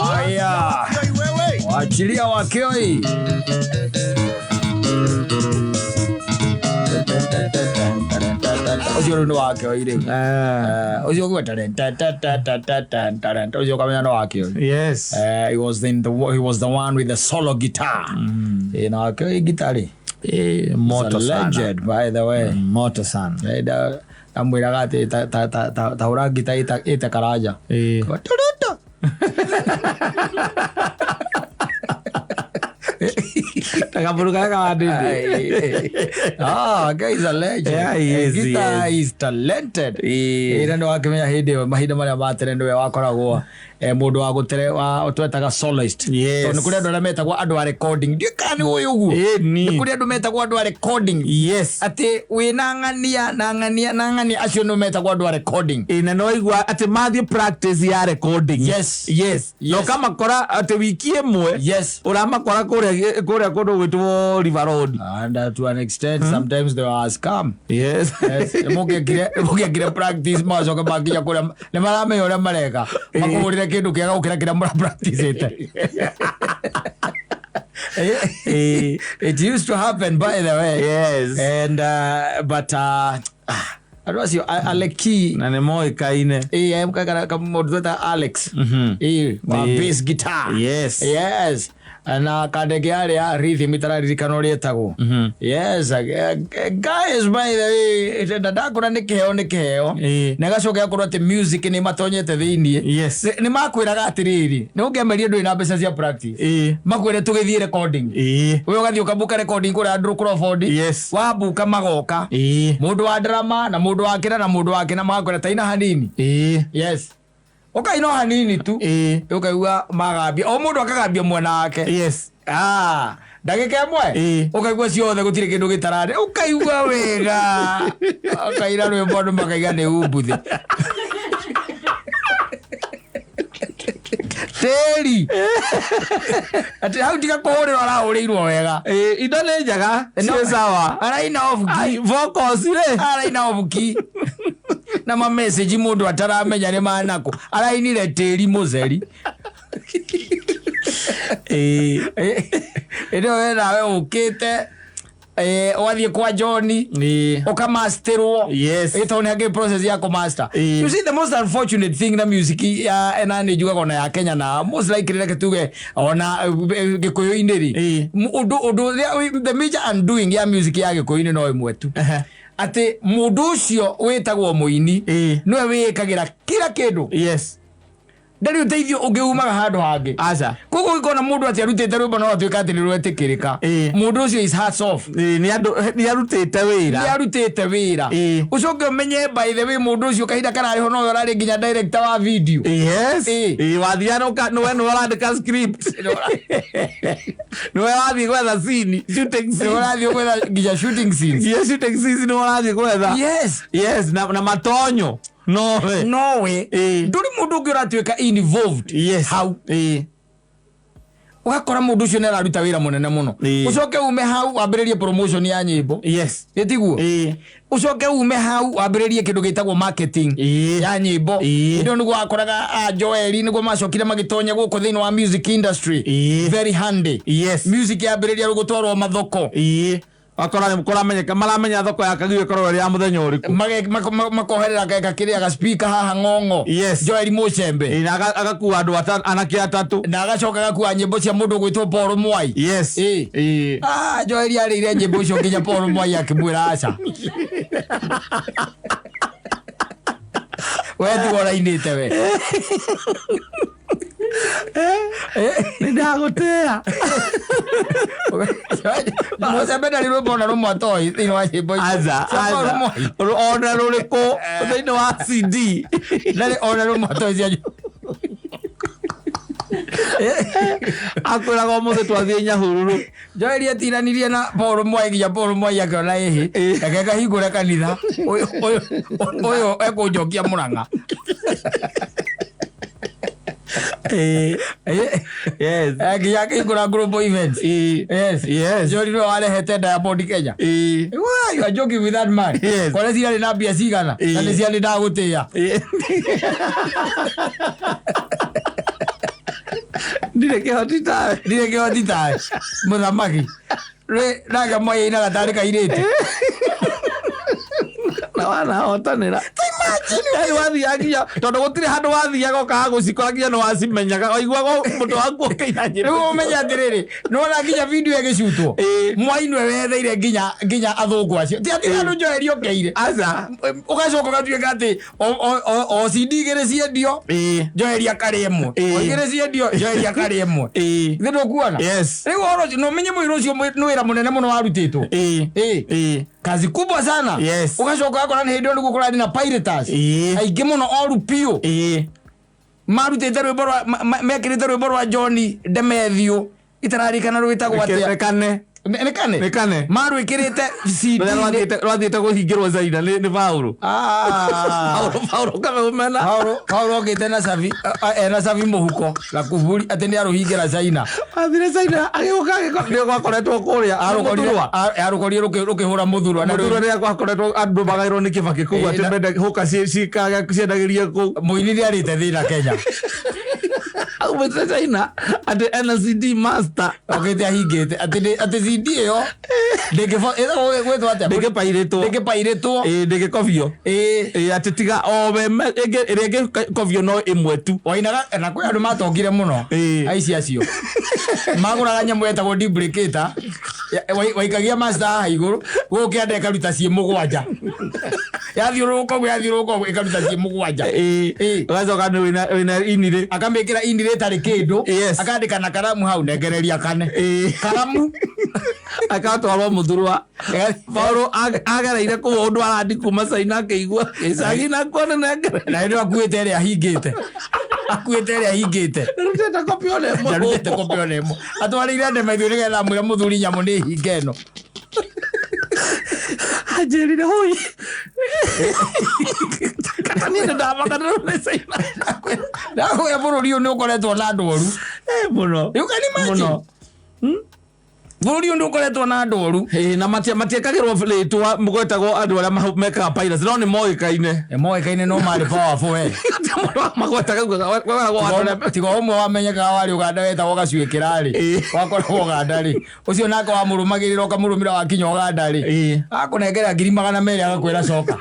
Haya, wachilia Wakioi. Ũcio rĩu nĩ Wakioi rĩu. Eh, Ũcio ũguo ũcio ũkamenya nĩ Wakioi. Yes. He was the one with the solo guitar. Na Wakioi guitar rĩ. Eh, moto He's a sana. legend, by the way. Moto sana. Ndamwĩraga atĩ ta hũra ngita ĩte karanja. Turuto. Takaburu karĩa kawandĩndĩ. Ah, guy is a legend. Yeah, he is, he Guitar is. is talented. Ĩĩ. Ĩĩ, na nĩwakĩmenya hĩndĩ ĩyo mahinda marĩa ma tene nĩwe wakoragwo mũndũ wa gũtere wa twetaga soloist. Yes. Tondũ nĩ kũrĩ andũ arĩa metagwo andũ a recording. Ndiũĩ kana nĩ ũĩ ũguo. Ĩĩ, ni. Nĩ kũrĩ andũ metagwo andũ a recording. Yes. Atĩ wĩna ng'ania na ng'ania na ng'ania acio nĩo metagwo andũ a recording. Ĩ, na nĩwaigua atĩ mathiĩ practice ya recording. Yes. Yes. Yes. Na ũkamakora atĩ wiki ĩmwe Yes. ũramakora kũrĩa kũndũ gwĩtwo River Road. And to an extent, sometimes they were a scam. Yes. Yes, nĩmũngĩekire practice magacoka makinya kũrĩa nĩ maramenya ũrĩa mareka makũhũrĩre kĩndũ kĩega gũkĩra kĩrĩa mũra practiceĩte. Ĩĩ. It used to happen, by the way. Yes. And but andũ acio Aleki Na nĩ moĩkaine. Ĩĩ, mũndũ tweta Alex. Ĩĩ, wa bass guitar. Yes. Yes. Na kandege yarĩ ya rhythm itararirikana ũrĩa ĩtagwo. Yes, guys, by the way, na ndakũra nĩ kĩheo nĩ kĩheo. Na ĩgacoka ĩgakorwo atĩ music nĩ matonyete thĩiniĩ. Nĩ makwĩraga atĩrĩrĩ, nĩ ũngĩameria ndũrĩ na mbeca cia practice. Makwĩre tũgĩthiĩ recording. We ũgathiĩ ũkabuka recording kũrĩa Andrew Crawford. Yes. Wabuka magoka. Mũndũ wa drama na mũndũ wa kĩra na mũndũ wa kĩna magakwĩra taina hanini. Yes. Ũkaina o hanini tu. Ũkaigua magambia o mũndũ akagambia mwena wake. Yes. Ah, ndagĩka ĩmwe ũkaigua ciothe gũtirĩ kĩndũ gĩtararĩ ũkaigua wega ũkaina rwĩmbo andũ makaiga nĩ umbuthĩ tĩri atĩ hau tiga kũhũrĩrwo arahũrĩirwo wega. Ĩĩ, indo nĩ njega ciĩ sawa. Araina off key. Ai, vocals rĩ. Araina off key na ma message mũndũ ataramenya nĩ manakũ arainire tĩri mũceri. Ĩndĩ ĩyo we nawe ũkĩte ũgathiĩ kwa John ũkamasterwo. Yes. Tondũ nĩ hakĩrĩ process ya kũmaster. You see, the most unfortunate thing na music ya na nĩ njugaga ona ya Kenya na most likely reke tuge ona gĩkũyũ-inĩ rĩ, ũndũ ũrĩa the major undoing ya music ya gĩkũyũ-inĩ no ĩmwe tu, atĩ mũndũ ũcio wĩtagwo mũini nĩwe wĩĩkagĩra kila kĩndũ. Ndarĩ ũteithio ũngĩ umaga handũ hangĩ. Aca. Koguo ũngĩkona mũndũ atĩ arutĩte rwĩmbo no atuĩka atĩ nĩ rwetĩkĩrĩka, mũndũ ũcio is hats off. Ĩĩ, nĩ andũ nĩ arutĩte wĩra. Nĩ arutĩte wĩra. Ũcoke ũmenye, by the way, mũndũ ũcio kahinda kararĩ ho nowe ũrarĩ nginya director wa video. Yes. Ĩĩ, wathiaga nĩwe ũrandĩka script, nĩwe wathiĩ gwetha scene, shooting Nĩwe scene. ũrathiĩ gwetha nginya shooting scenes. Nginya shooting scenes nĩwe ũrathiĩ gwetha. Yes. Yes, na matonyo nowe. Nowe. Ndũrĩ mũndũ ũngĩ ũratuĩka involved hau. Ũgakora mũndũ ũcio nĩ araruta wĩra mũnene mũno. Ũcoke ume hau wambĩrĩrie promotion ya nyĩmbo. Ĩtiguo? Ũcoke ume hau wambĩrĩrie kĩndũ gĩtagwo marketing ya nyĩmbo. Hĩndĩ ĩyo nĩguo wakoraga a Joeli nĩguo macokire magĩtonya gũkũ thĩinĩ wa music industry. Very handy. Music yambĩrĩria rĩu gũtwarwo mathoko. Wakora nĩ kũramenyeka maramenya thoko ya Kagio ĩkoragwo ĩrĩ ya mũthenya ũrĩkũ. Makoherera gakĩrĩa ga speaker haha ng'ong'o. Yes. Joeli Mũcembe. Ĩĩ, na agakua andũ anake atatũ. Na agacoka agakua nyĩmbo cia mũndũ ũgwĩtwo Paul Mwai. Yes. Ah, Joeli arĩire nyĩmbo icio nginya Paul Mwai akĩmwĩra aca. We tiga ũrainĩte we. Nĩ ndagũtĩa. Mũcembe ndarĩ rwĩmbo ona rũmwe atoĩ thĩinĩ wa nyĩmbo icio Aca, cia Paul aca. Mwai. Ona rũrĩkũ thĩinĩ wa CD. Ndarĩ ona rũmwe atoĩ cia Akwĩraga ũmũthĩ twathiĩ Nyahururu. Joeli atinanirie na Paul Mwai nginya Paul Mwai akĩona ĩhĩ reke ngahingũre kanitha ũyũ ũyũ ũyũ ekũnjokia Mũrang'a. Nginya akĩhingũra global events. Yes. Joeli nĩwe warehete Diamond Kenya. Why you are joking with that man? Yes. Kore ciarĩ na mbia cigana na nĩ ciarĩ ndagũtĩĩa. Ndirĩ kĩhoti tawe. Ndirĩ kĩhoti tawe. Mũthamaki. Rĩ nake Moi ainaga tarĩ kairĩtu. Na wanahotanĩra. Yani wathiaga nginya tondũ gũtirĩ handũ wathiaga ũkaga gũcikora, nginya nĩ wacimenyaga, waiguaga mũndũ waku ũkĩina nyĩmbo. Rĩu ũmenye atĩrĩrĩ, nĩwona nginya video ĩgĩcutwo. Mwai nĩwe wetheire nginya athũngũ acio. Ti atĩ handũ njoheri ũkeire. Aca. Ũgacoka ũgatuĩka atĩ o CD igĩrĩ ciendio, njoheri akarĩ ĩmwe. O igĩrĩ ciendio, njoheri akarĩ ĩmwe. Githĩ ndũkuona? Yes. Rĩu ũhoro ũcio, na ũmenye mũira ũcio nĩ wĩra mũnene mũno warutĩtwo. Kazi kubwa sana. Ũgacoka ũgakora nĩ hĩndĩ ĩyo nĩguo kũrarĩ na pirators. Aingĩ mũno oru biũ. Marutĩte rwĩmbo rwa mekĩrĩte rwĩmbo rwa John Demethiũ itararikana rwĩtagwo atĩa. Rekane. Nĩ kane. Nĩ kane. Marwĩkĩrĩte Rũrĩa CD-inĩ. rwathiĩte kũhingĩrwo China nĩ Paulo. Ah. Paulo Kameme. Paulo okĩte na cabi, ena cabi mũhuko na kuburi atĩ nĩ arũhingĩra China. Athire China agĩũka agĩkora nĩ gwakoretwo kũrĩa Mũthurwa. Arũkorire rũkĩhũra Mũthurwa na Mũthurwa nĩ gwakoretwo andũ magaĩrwo nĩ Kĩbakĩ kũu atĩ mende hũka ciendagĩrie kũu. Mũini nĩ arĩte thĩna Kenya. Aumĩte China atĩ ena CD master. Okĩte ahingĩte atĩ CD ĩyo ndĩngĩbo ĩtagwo gwĩtwo atĩa? Ndĩngĩpairĩtwo. Ndĩngĩpairĩtwo. Ĩĩ, ndĩngĩkobio. Ĩĩ, atĩ tiga o we ĩrĩa ĩngĩkobio no ĩmwe tu. Wainaga na kwĩ andũ matongire mũno. Aici acio magũraga nyamũ yetagwo duplicator, waikagia master haha igũrũ gũkũ kĩanda ĩkaruta ciĩ 7, yathiũrũrũka ũguo, yathiũrũrũka ũguo, ĩkaruta ciĩ 7. Ũgacoka nĩ wĩna inirĩ. Akamĩkĩra inirĩ ĩtarĩ kĩndũ. Akandĩka na karamu hau, nengereria kane karamu. Akatwarwo Mũthurwa. Paulo agereire kũu ũndũ arandi kuma China akĩigua gĩcagi na kuona nengere. Na hĩndĩ ĩyo akuĩte ĩrĩa ahingĩte, akuĩte ĩrĩa ahingĩte. Ndarutĩte kopi ona ĩmwe. Ndarutĩte kopi ona ĩmwe, atwarĩire ndemaithio nĩgetha amwĩre mũthuri nyamũ nĩ hinge ĩno. Anjĩrire hũi kata niĩ nĩ ndamaka nĩ China. Ndakwĩra bũrũri ũyũ nĩ ũkoretwo na andũ oru. Mũno. You can imagine. Mũno. Bũrũri ũyũ nĩ ũkoretwo na andũ oru. Ĩĩ, na matiekagĩrwo rĩtwa gwetagwo andũ arĩa mekaga piracy no nĩ moĩkaine. Moĩkaine no marĩ powerful we. Magwetaga gwetagwo andũ arĩa Tiga ũmwe wamenyekaga warĩ Ũganda wetagwo Gacuĩ Kĩrarĩ. Wakoragwo Ũganda rĩ, ũcio nake wamũrũmagĩrĩra ũkamũrũmĩra wakinya Ũganda rĩ, akũnengera 200,000 agakwĩra coka.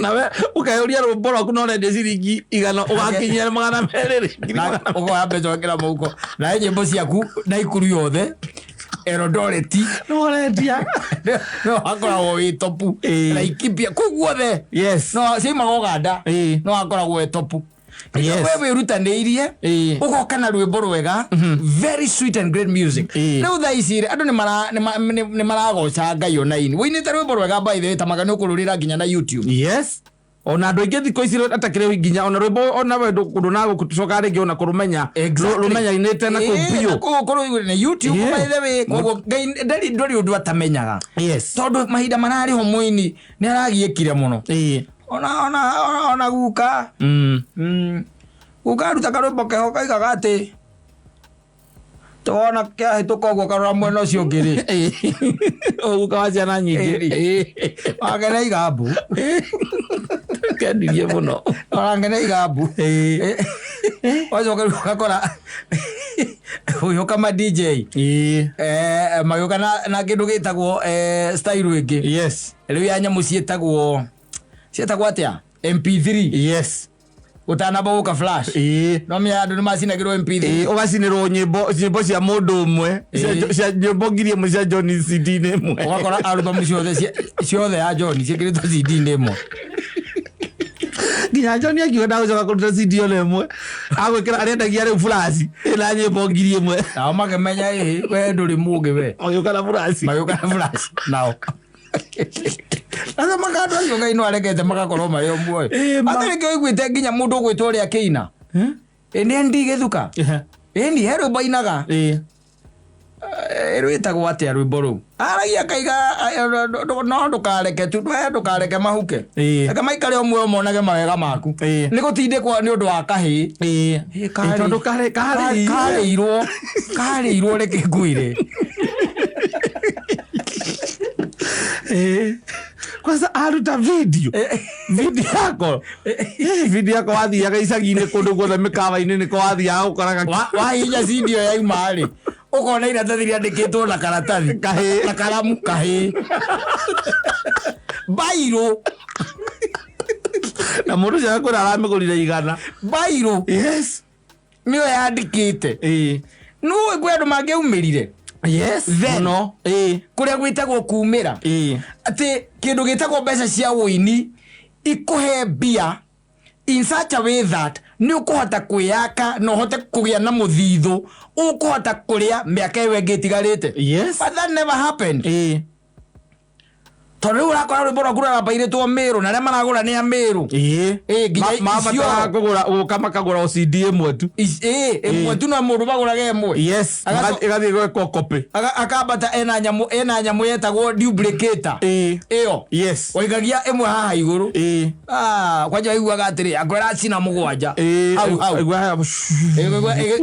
Nawe ũkeyũria rwĩmbo rwaku no ũrendia ciringi 100 ũgakinyia 200 rĩ, ngiri Na magana ũkoya mbeca wekĩra mũhuko nawe nyĩmbo ciaku na ikuru yothe Eldoret nĩ ũrendia. No wakoragwo wĩ topu. Laikipia kũu guothe. No ciaumaga Ũganda. No wakoragwo wĩ topu. We wĩrutanĩirie ũgoka na rwĩmbo rwega, very sweet and great music. Rĩu thaa ici rĩ, andũ nĩ maragoca Ngai ona ini wĩinĩte rwĩmbo rwega, by the way, ta maga nĩ ũkũrũrĩra nginya na YouTube. Yes, ona andũ aingĩ thikũ ici atakĩrĩ nginya ona rwĩmbo ona we ndũnagũcoka rĩngĩ ona kũrũmenya. Rũmenyanĩte na kũu biũ. Na kũu kũrũ na YouTube. By the way, koguo Ngai ndari ũndũ atamenyaga. Tondũ mahinda mararĩ ho mũini nĩ aragiĩkire mũno. Ona guka guka aruta karwĩmbo keho kaigaga atĩ tũwona kĩahĩtũka ũguo karora mwena ũcio ũngĩ rĩ. Ũguka wa ciana nyingĩ. Wangene igambu. Kendirie mũno. Wangene igambu. Wacoka rĩu ũgakora ũgĩũka ma DJ magĩũka na kĩndũ gĩtagwo style ĩngĩ. Rĩu ya nyamũ ciĩtagwo atĩa, MP3. Ũtanamba gũka flash. No menya andũ nĩ macinagĩrwo MP3. Ũgacinĩrwo nyĩmbo cia mũndũ ũmwe, cia nyĩmbo 1000 cia John CD-inĩ ĩmwe. Ũgakora album ciothe ciothe ya John ciĩkĩrĩtwo CD-inĩ ĩmwe. Nginya John akiuga ndagũcoka kũruta CD ona ĩmwe, agwĩkĩra arĩendagia rĩu flash ĩna nyĩmbo 1000. Nao makĩmenya ĩhĩ we ndũrĩ mũũgĩ we. Magĩũka na flash. Magĩũka na flash nao. Sasa makandũ acio Ngai no arekete magakorwo marĩ o muoyo. Ata rĩngĩ ũiguĩte nginya mũndũ ũgwĩtwo ũrĩa kĩina. Ĩ nĩ ND Gĩthuka. Ĩni he rwĩmbo ainaga. Rwĩtagwo atĩa rwĩmbo rũu? Aragia akaiga no ndũkareke tu we ndũkareke mahuke. Reke maikare o muoyo monage mawega maku. Nĩ gũtindĩkwo nĩ ũndũ wa kahĩĩ. Ĩ, Tondũ karĩ karĩirwo reke ngwĩre. Kwanza aruta video video yako. Video yako wathiaga icagi-inĩ kũndũ guothe, mĩkawa-inĩ nĩko wathiaga ũkoraga. Wahihinya CD ĩyo yauma rĩ, ũkona iratathi rĩandĩkĩtwo na karatathi. Kahĩĩ. Na karamu, kahĩĩ, bairũ. Na mũndũ ũcio akwĩra aramĩgũrire 100. Bairũ. Nĩyo yandĩkĩte. Nũĩ kwĩ andũ mangĩaumĩrire. Then. Mũno. Kũrĩa gwĩtagwo kumĩra, atĩ kĩndũ gĩtagwo mbeca cia wũini ikũhe mbia in such a way that nĩ ũkũhota kwĩyaka na ũhote kũgĩa na mũthithũ ũkũhota kũrĩa mĩaka ĩyo ĩngĩ ĩtigarĩte. But that never happened, tondũ rĩu ũrakora rwĩmbo rwaku rũrambairĩtwo Mĩrũ na arĩa maragũra nĩ a Mĩrũ. Nginya Mabataraga Isiolo. kũgũra gũka makagũra o CD ĩmwe tu. Ĩmwe tu, na mũndũ magũraga ĩmwe. Ĩgathiĩ gwĩkwo copy. Akambata ena nyamũ yetagwo duplicator. Ĩyo waigagia ĩmwe haha igũrũ. Ah, kwanja waiguaga atĩrĩ akwĩra cina mũgwanja hau hau.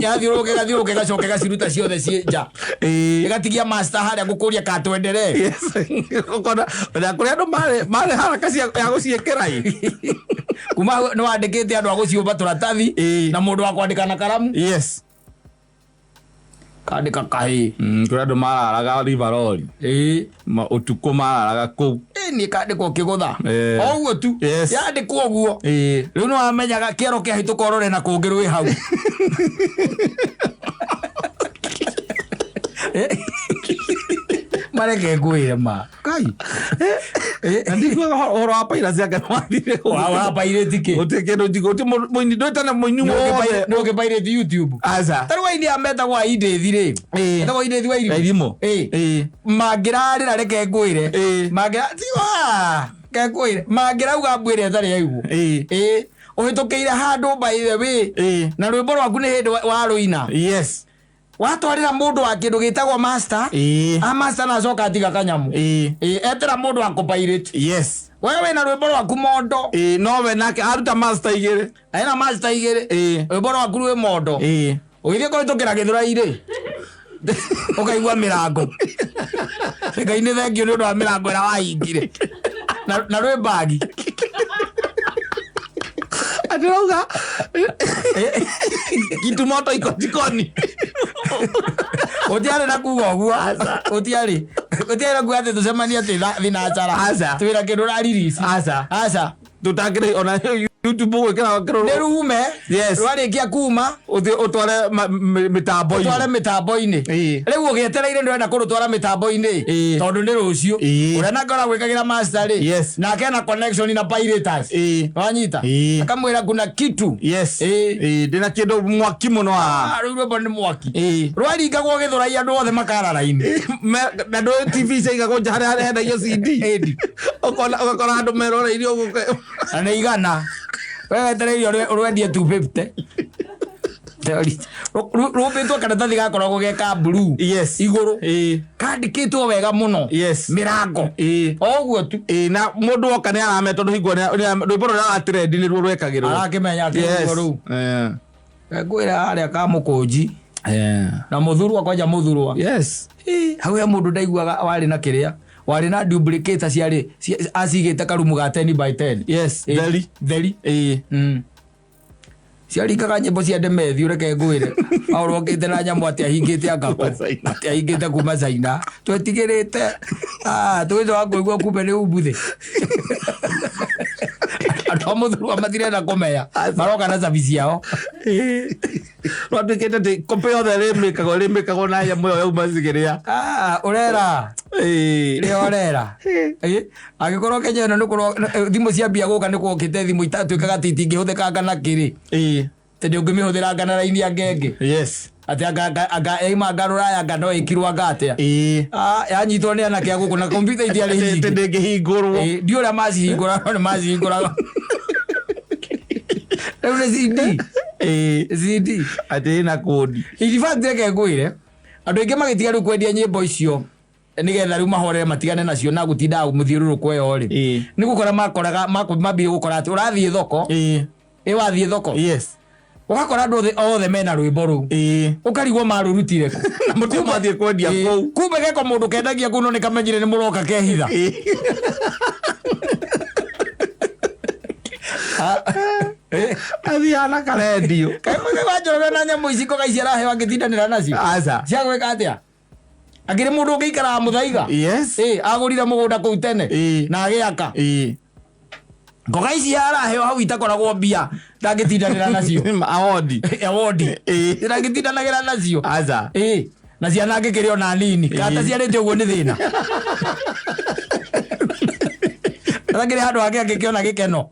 Yathiũrũrũka, ĩgathiũrũrũka, ĩgacoka ĩgaciruta ciothe ciĩ nja. Ĩgatigia master harĩa gũkũria katwenderee. Yes. Ũkona na kũrĩ andũ marĩ haraka cia ya gũciĩkĩra ĩ. Kuma hau nĩ wandĩkĩte andũ a gũciũmba tũratathi na mũndũ wa kwandĩka na karamu. Kandĩka kahĩĩ. Kũrĩ andũ mararaga Rivaroli. Ũtukũ mararaga kũu. Niĩ kandĩkwo kĩgũtha. O ũguo tu. Yandĩkwo ũguo, rĩu nĩ wamenyaga kĩero kĩahĩtũka ũrore na kũngĩ rwĩ hau. Mareke ngwĩre ma kai. Na ndiguaga ũhoro wa piracy anga nĩwathire. Wa pirate kĩ? Gũtirĩ kĩndũ gũtirĩ mũini ndwĩtane mũini wothe. Nĩ ũngĩ pirate YouTube? Aca. Tarĩu aini aya metagwo a Indĩthi rĩ, metagwo Indĩthi wa Irimũ. Irimũ. Mangĩrarĩra, reke ngwĩre, mangĩra tiwa reke ngwĩre, mangĩrauga mbu ĩrĩa ĩtarĩ yaigwo. Ũhĩtũkĩire handũ, by the way, na rwĩmbo rwaku nĩ hĩndĩ warũina, watwarĩra mũndũ wa kĩndũ gĩtagwo master. A master na acoka atiga kanyamũ. Etera mũndũ wa kũpirate. We wĩna rwĩmbo rwaku mondo. Nowe nake aruta master igĩrĩ. Ena master igĩrĩ. Rwĩmbo rwaku rwĩ mondo. Ũgĩthiĩ kũhĩtũkĩra Gĩthũrai-rĩ, ũkaigua mĩrango. Ngai nĩ thengiũ nĩ ũndũ wa mĩrango ĩrĩa wahingire na rwĩ mbagi. Atirauga kitu moto iko jikoni. Gũtiarĩ na kuga ũguo, gũtiarĩ na kuga atĩ tũcemanie atĩ thinacara. Aca. Twĩna kĩndũ ũraririsi. Aca. Aca. Tũtangĩrĩ ona YouTube gwĩkĩra Nĩ rume. Rwarĩkia kuma, ũthiĩ ũtware mĩtambo-inĩ. Ũtware mĩtambo-inĩ. Rĩu ũgĩetereire ndũrenda kũrũtwara mĩtambo-inĩ, tondũ nĩ rũciũ. Ũrĩa nake ũragwĩkagĩra master rĩ, nake ena connection na piraters. Wanyita? Akamwĩra kuna kitu. Ndĩna kĩndũ mwaki mũno haha. Ah, rĩu rwĩmbo nĩ mwaki. Rwaringagwo Gĩthũrai, andũ othe makara raini. Na ndũ TV ciaigagwo nja harĩa harĩa hendagio CD. Ĩndi. Ũkona ũgakora andũ meroreirie ũguo. Na nĩ 100 we wetereire ũrwendie 250. Rũmbĩtwo karatathi gakoragwo ge ka blue igũrũ, kandĩkĩtwo wega mũno. Mĩrango. O ũguo tu. Na mũndũ woka nĩ aramenya tondũ hingo rwĩmbo rũrĩa rũratrendi nĩruo rwekagĩrwo. Arakĩmenya atĩ ũguo rĩu ngwĩra harĩa ka mũkũnji na mũthurwa, kwanja mũthurwa. Hau he mũndũ ndaiguaga warĩ na kĩrĩa warĩ na duplicator ciarĩ acigĩte karumu ga 10 by 10. Theri. Theri. Ciaringaga nyĩmbo cia Ndemethi, ũreke ngwĩre aũrokĩte na nyamũ atĩ ahingĩte angako. Kuma China. Atĩ ahingĩte kuma China, twetigĩrĩte. Ah, tũgĩcoka kũigua kumbe nĩ umbuthĩ. Andũ a mũthurwa matirenda kũmenya maroka na cabi ciao. Rwatuĩkĩte atĩ kopĩ yothe rĩmĩkagwo na nyamũ ĩyo yauma cigĩrĩa. Ah, ũrera rĩa ũrera. Angĩkorwo Kenya ĩno nĩkũro thimũ ciambia gũka nĩ gwokĩte thimũ itatuĩkaga atĩ itingĩhũthĩkanga na kĩrĩ, tondũ ũngĩmĩhũthĩranga na raini ya ngenge, atĩ anga yaima anga rũraya, anga no ĩkirwo anga atĩa. Ah, yanyitwo nĩ anake a gũkũ na kompiuta itiarĩ Atĩ nyingĩ. ndĩngĩhingũrwo. Ndiũ ũrĩa macihingũraga, no nĩ macihingũraga. Rĩu nĩ CD. CD. Atĩ ĩna kũndi. In fact, reke ngwĩre, andũ aingĩ magĩtiga rĩu kwendia nyĩmbo icio nĩgetha rĩu mahorere matigane nacio na gũtindaga mũthiũrũrũko ĩyo rĩ, nĩ gũkora makoraga mambire gũkora atĩ ũrathiĩ thoko, ĩ wathiĩ thoko, ũgakora andũ othe mena rwĩmbo rũu, ũkarigwo marũrutire kũ. Na mũtio mathiĩ kwendia kũu. Kumbe geko mũndũ kendagia kũu, no nĩ kamenyire nĩ mũroka kehitha. Athiaga na karendio. Kaĩ Muigai wa Njoroge na nyamũ ici ngoga ici araheo angĩtindanĩra nacio? Aca. Cia gwĩka atĩa? Akĩrĩ mũndũ ũngĩikaraga mũthaiga? Yes. Ĩ, agũrire mũgũnda kũu tene na agĩaka. Ngoga ici araheo hau itakoragwo mbia ndangĩtindanĩra nacio. Awodi. Awodi. Ndangĩtindanagĩra nacio. Aca. Ĩ, na ciana angĩkĩrĩ ona nini. Kata ciarĩte ũguo nĩ thĩna. Akĩrĩ handũ hake angĩkĩona gĩkeno.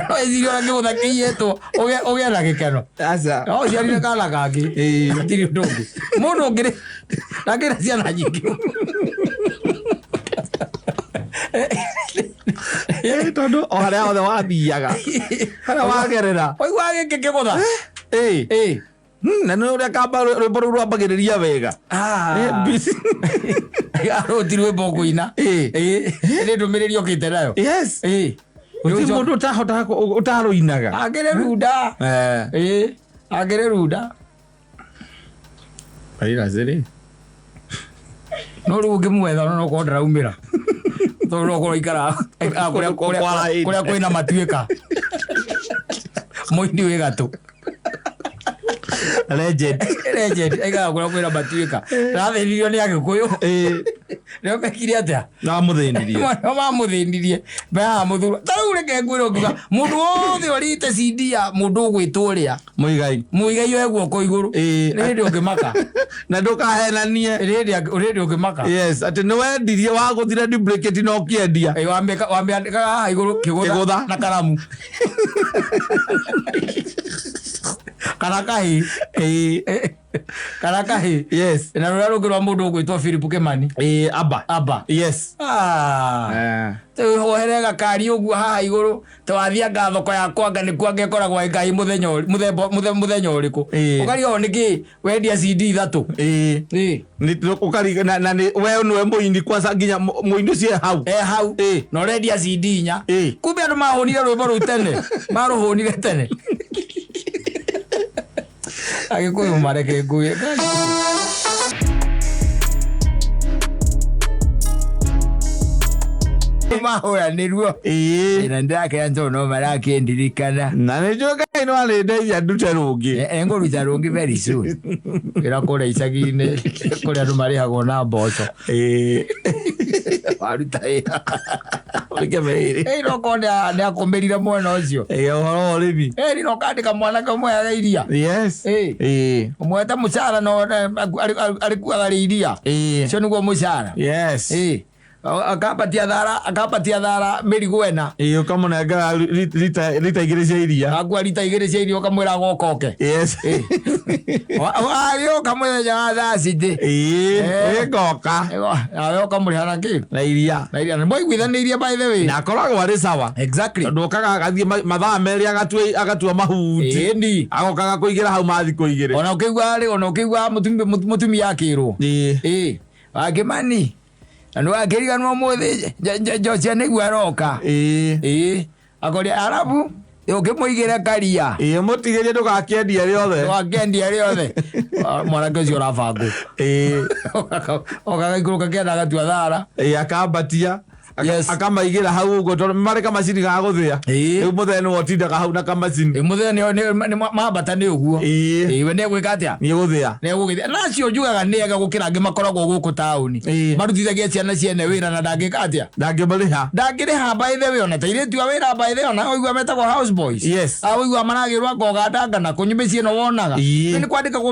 No eciria ũrĩa kĩgũtha kĩiyĩtwo ũgĩe na gĩkeno. Aca. No ũciarire kana kangĩ. Hatirĩ ũndũ ũngĩ. Mũndũ ũngĩ rĩ, ndangĩrĩ na ciana nyingĩ. Tondũ o harĩa hothe wathiaga, harĩa wagerera. Waigua gĩkĩ kĩgũtha? Ĩ. Na nĩ ũrĩa kamba rwĩmbo rũu rwambagĩrĩria wega. Rũu ti rwĩmbo ngũina. Nĩ ndũmĩrĩri okĩte nayo. Yes. Gũtirĩ mũndũ ũtahotaga ũtarũinaga. Akĩrĩ runda. Akĩrĩ runda. Raila rĩ. No rĩu ũngĩmwetha no korwo ndaraumĩra. Tondũ no korwo aikaraga kũrĩa kwĩna matuĩka. Mũini wĩ gatũ. Legend. Legend aikaraga kũrĩa kwĩna matuĩka. Ndathĩnirio nĩ Agĩkũyũ. Nĩo mekire atĩa? Namũthĩnirie. Nĩo mamũthĩnirie. Mehaha mũthurwa. Ta rĩu reke ngwĩre ũngiuga mũndũ wothe ũrĩte CD ya mũndũ ũgwĩtwo ũrĩa. Muigai. Muigai oe guoko igũrũ. Nĩ hĩndĩ ũngĩmaka. Na ndũkahenanie. Nĩ hĩndĩ ũngĩmaka. Yes, atĩ nĩ wendirie wagũthire duplicate na ũkĩendia. Wamĩandĩkaga haha igũrũ kĩgũtha na karamu. Kana kahĩ. Kana kahĩ. Yes. Na rũrĩa rũngĩ rwa mũndũ ũgwĩtwo Philip Kimani. Aba. Aba. Yes. Wohere gakari ũguo haha igũrũ twathianga thoko ya kwanga nĩkuo angĩkoragwo Ngai mũthenya mũthenya ũrĩkũ. Ũkarigwo nĩkĩ wendia CD ithatũ. Na we nĩwe mũini kwanza nginya mũini ũcio e hau. E hau. Na ũrendia CD inya. Kumbe andũ mahũnire rwĩmbo rũu tene. Marũhũnire tene. Agĩkũyũ mareke nguĩ. Mahũranĩruo. Na ndĩrakena tondũ no marakĩndirikana. Na nĩ njũĩ Ngai no arĩndeithia ndute rũngĩ. Ngũruta rũngĩ very soon. Wĩra kũrĩa icagi-inĩ kũrĩa andũ marĩhagwo na mboco. Waruta wĩra. Ũrĩke meĩrĩ. No korwo nĩ akũmĩrire mwena ũcio. Ũhoro wa ũrĩmi. No kandĩka mwanake ũmwe aga iria. Yes. Ũmwete mũcara no arĩkuaga rĩ iria. Ũcio nĩguo mũcara. Yes. Akapatia thara mĩrigo ĩna. Ũkamũnengera rita igĩrĩ cia iria. Akua rita igĩrĩ cia iria ũkamwĩra agoka oke. Yes. Agĩũka mũthenya wa thaa citĩ. Ĩgoka. Nawe ũkamũrĩha na kĩ? Na iria. Na iria. Nĩmwaiguithanĩirie by the way. Na akoragwo arĩ sawa. Exactly. Tondũ okaga agathiĩ mathaa merĩ agatua mahuti. Ĩni. Agoka agakũigĩra hau ma thikũ igĩrĩ. Ona ũkĩigua rĩ, ona ũkĩigua mũtumia akĩrwo. Wakĩmani. Na nĩwakĩriganwo ũmũthĩ Joshua nĩguo aroka. Akoria arabu ũkĩmũigĩre karia. Mũtigĩrie ndũgakĩendie rĩothe. Ndũgakĩendie rĩothe. Mwanake ũcio ũrabangwo. Okaga kĩanda agatua thara. Akambatia. Akamaigĩra hau ũguo tondũ marĩ kamacini ga gũthĩa. Rĩu mũthee nĩwe ũtindaga hau na kamacini. Mũthee nĩ mambata nĩ ũguo. We nĩegwĩka atĩa? Nĩegũthĩa. Nĩegũgĩthĩa. Na acio njugaga nĩ ega gũkĩra angĩ makoragwo gũkũ taũni. Marutithagia ciana ciene wĩra na ndangĩka atĩa? Ndangĩmarĩha. Ndangĩrĩha by the way ona ta airĩtu a wĩra by the way ona ũigua metagwo house boys. Yes. Ũigua maragĩrwo anga ũgandanga na kũnyua mĩciĩ ĩno wonaga. Nĩ kwandĩkagwo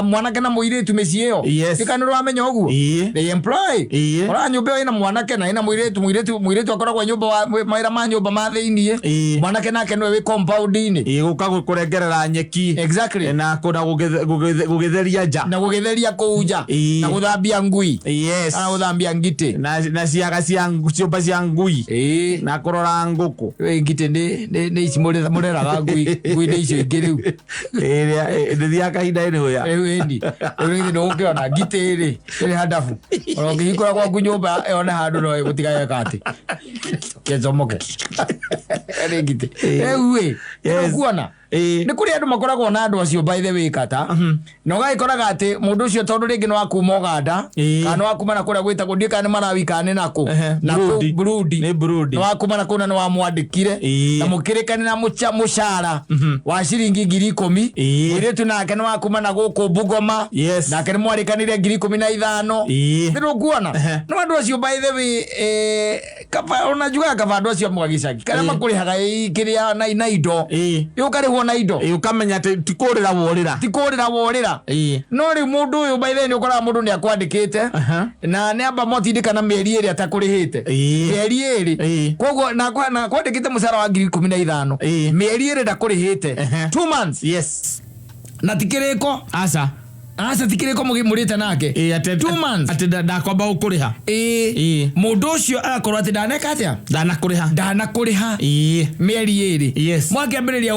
mwanake na mũirĩtu mĩciĩ ĩyo. Nĩ ũramenya ũguo? They employ. Ora nyũmba ĩyo ĩna mwanake na ĩna mũirĩtu akoragwo nyũmba mawĩra ma nyũmba ma thĩiniĩ. Mwanake nake nĩwe wĩ compound-inĩ. Gũka kũrengerera nyeki. Exactly. Na gũgĩtheria nja. Na gũgĩtheria kũu nja. Na gũthambia ngui. Yes. Na gũthambia ngitĩ. Na ciaga cia ciũmba cia ngui. Na kũrora ngũkũ. Ngitĩ nĩ ici mũreraga ngui. Ngui nĩ icio ingĩ rĩu. Ndĩthiaga kahinda-inĩ ũya. Rĩu ĩni. Rĩu nĩ ũgũkĩona ngitĩ rĩ ĩrĩ handabu. Ona ũngĩhingũra gwaku nyũmba yone handũ no ĩgũtiga yeka atĩ. Kĩcomoke. Nĩ ngitĩ. Rĩu ĩ, nĩũkuona? Nĩ kũrĩ andũ makoragwo na andũ acio, by the way, kata na ũgagĩkoraga atĩ mũndũ ũcio, tondũ rĩngĩ nĩ wa kuma Ũganda kana nĩ wa kuma na kũrĩa gwĩtagwo, ndiũĩ kana nĩ Malawi kana nĩ nakũ. Na kũ- Burundi. Burundi. Nĩ Burundi. Nĩ wa kuma na kũu na nĩ wamwandĩkire na mũkĩrĩkanĩra mũcara wa ciringi 10,000. Mũirĩtu nake nĩ wa kuma na gũkũ Bungoma. Nake nĩ mwarĩkanĩire 15,000. Nĩ rũkuona no andũ acio, by the way, kaba ona njugaga kaba andũ acio amwe gĩcagi karĩa makũrĩhaga kĩrĩa na indo. Ũkarĩhwo na indo. Ũkamenya atĩ ti kũrĩra worĩra. Ti kũrĩra worĩra. No rĩu mũndũ ũyũ, by the way, nĩ ũkoraga mũndũ nĩ akwandĩkĩte na nĩ amba motindĩka na mĩeri 2 atakũrĩhĩte. Mĩeri 2. Koguo na kwandĩkĩte mũcara wa 15,000. Mĩeri 2 ndakũrĩhĩte. 2 months. Na ti kĩrĩko. Aca. Aca, ti kĩrĩko mũrĩte nake. Atĩ 2 months. Atĩ ndakwamba gũkũrĩha. Mũndũ ũcio agakorwo atĩ ndaneka atĩa? Ndanakũrĩha. Ndanakũrĩha mĩeri 2. Mwakĩambĩrĩria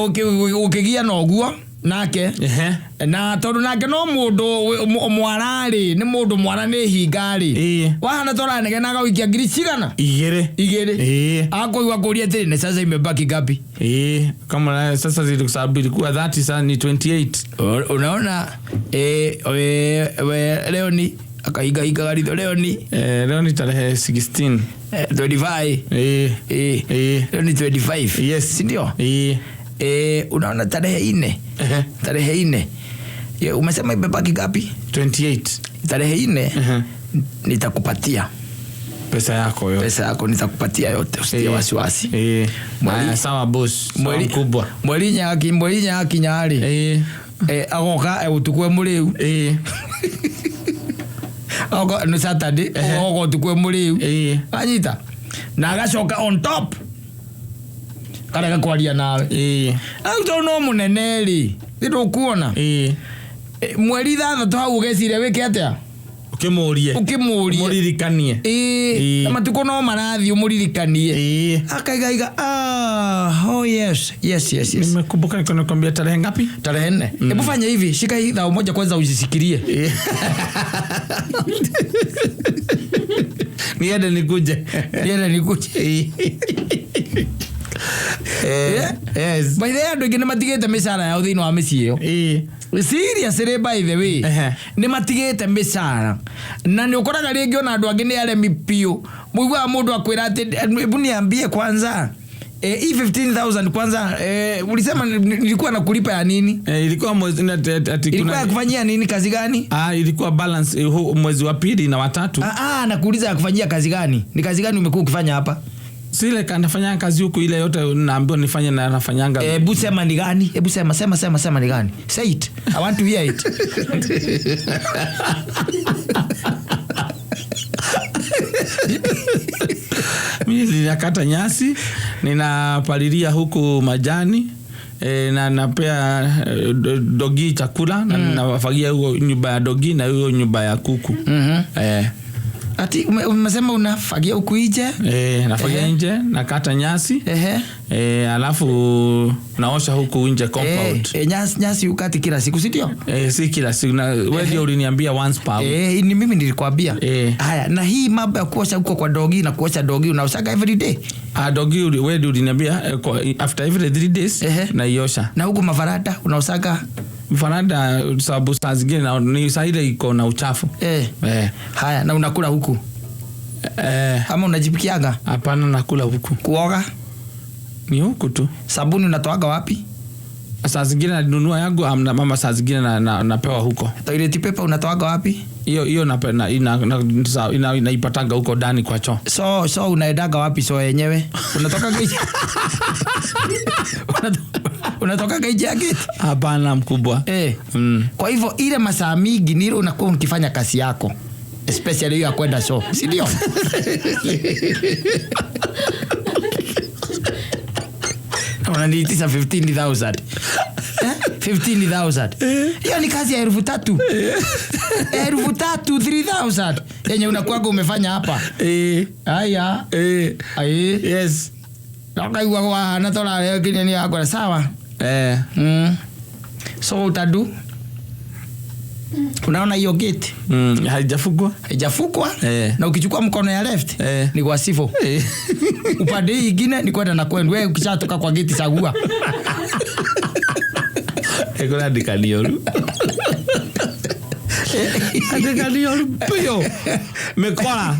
gũkĩgia na ũguo nake na tondũ nake no mũndũ mwararĩ, nĩ mũndũ mwara, nĩ hingarĩ. Wahana tũranegenaga gũikia ngiri cigana? Igĩrĩ. Igĩrĩ. Akũigua kũria atĩrĩ, "Na sasa imebaki ngapi?" Kama sasa sababu ilikuwa 30, sasa ni 28. Unaona, we leo ni akaigahigaga ritho, leo ni Leo ni tarehe 16. 25. Leo ni 25. Yes. Si ndio? Unaona tarehe 4. Tarehe 4. Ye, umesema imebaki ngapi? 28. Tarehe 4 nitakupatia pesa yako yote. Pesa yako nitakupatia yote, usitie wasiwasi. Haya, sawa boss. Sawa mkubwa. Mweri 4 akinya rĩ, agoka ũtukũ e mũrĩu. Agoka nĩ Saturday, agoka ũtukũ e mũrĩu. Anyita na agacoka on top karega kwaria nawe. Rĩu tondũ no mũnene rĩ, nĩ ndũkuona mweri 6 hau ũgeciria wĩke atĩa? Ũkĩmũrie. Ũkĩmũrie. Mũririkanie. Na matukũ no marathiĩ, ũmũririkanie. Akaigaiga, "Ah, oh yes." Nimekumbuka nilikuwa nakwambia tarehe ngapi? Tarehe 4. Hebu fanya hivi, shika hii thao moja kwanza usisikirie. Niende nikuje. Niende nikuje. Yes. By the way, andũ aingĩ nĩ matigĩte mĩcara yao thĩinĩ wa mĩciĩ ĩyo. Seriously, by the way, nĩ matigĩte mĩcara na nĩ ũkoraga rĩngĩ ona andũ angĩ nĩ aremi biũ. Mũiguaga mũndũ akwĩra atĩ, "Hebu niambie kwanza, hii 15,000 kwanza, ulisema nilikuwa nakulipa ya nini?" Ilikuwa mwezi ati Ilikuwa kuna ya kufanyia nini, kazi gani? Ah, ilikuwa balance, mwezi wa pili na watatu. Ah, ah, nakuuliza ya kufanyia kazi gani? Ni kazi gani umekuwa ukifanya hapa? Sile kanafanya kazi huku, ile yote naambiwa nifanye na nafanyanga. Hebu sema ni gani? Hebu sema, sema, sema, sema ni gani. Say it. I want to hear it. Mimi ninakata nyasi, ninapalilia huku majani, na napea dogi chakula na ninafagia huko nyumba ya dogi na huyo nyumba ya kuku. Ati umesema unafagia huku nje? Nafagia nje, nakata nyasi. Alafu naosha huku nje compound. Nyasi ukati kila siku, si ndio? Si kila siku, na wewe ndio uliniambia once per week. Ni mimi nilikwambia. Haya, na hii mambo ya kuosha huko kwa dogi na kuosha dogi unaoshaga every day? Ah, dogi wewe ndio uliniambia, after every 3 days naiosha. Na huku mavaranda unaoshaga? Varanda sababu saa zingine ni saa ile iko na uchafu. Haya, na unakula huku? Ama unajipikiaga? Hapana, nakula huku. Kuoga? Ni huku tu. Sabuni unatoaga wapi? Saa zingine nanunua yangu, amna, mama, saa zingine napewa huko. Toilet paper unatoaga wapi? Hiyo hiyo naipatanga huko ndani kwa choo. So unaendaga wapi so yenyewe? Unatoka nje? Unatoka nje ya gate? Hapana, mkubwa. Kwa hivyo ile masaa mingi ni ile unakuwa ukifanya kazi yako. Especially hiyo ya kwenda show, si ndio? Unaniitisha 15,000. 15,000. Hiyo ni kazi ya 3,000. 3,000, 3,000. Yenye unakuwaga umefanya hapa. Haya. Ai. Yes. Nakaigua wahana tora kinya ni yakora sawa. So utadu. Unaona hiyo gate? Haijafungwa. Haijafungwa. Na ukichukua mkono ya left ni kwa sifo. Upande hii ingine ni kwenda na kwenda. Wewe ukishatoka kwa gate chagua. Kũrĩ andĩkani oru, andĩkani oru biũ, mĩkora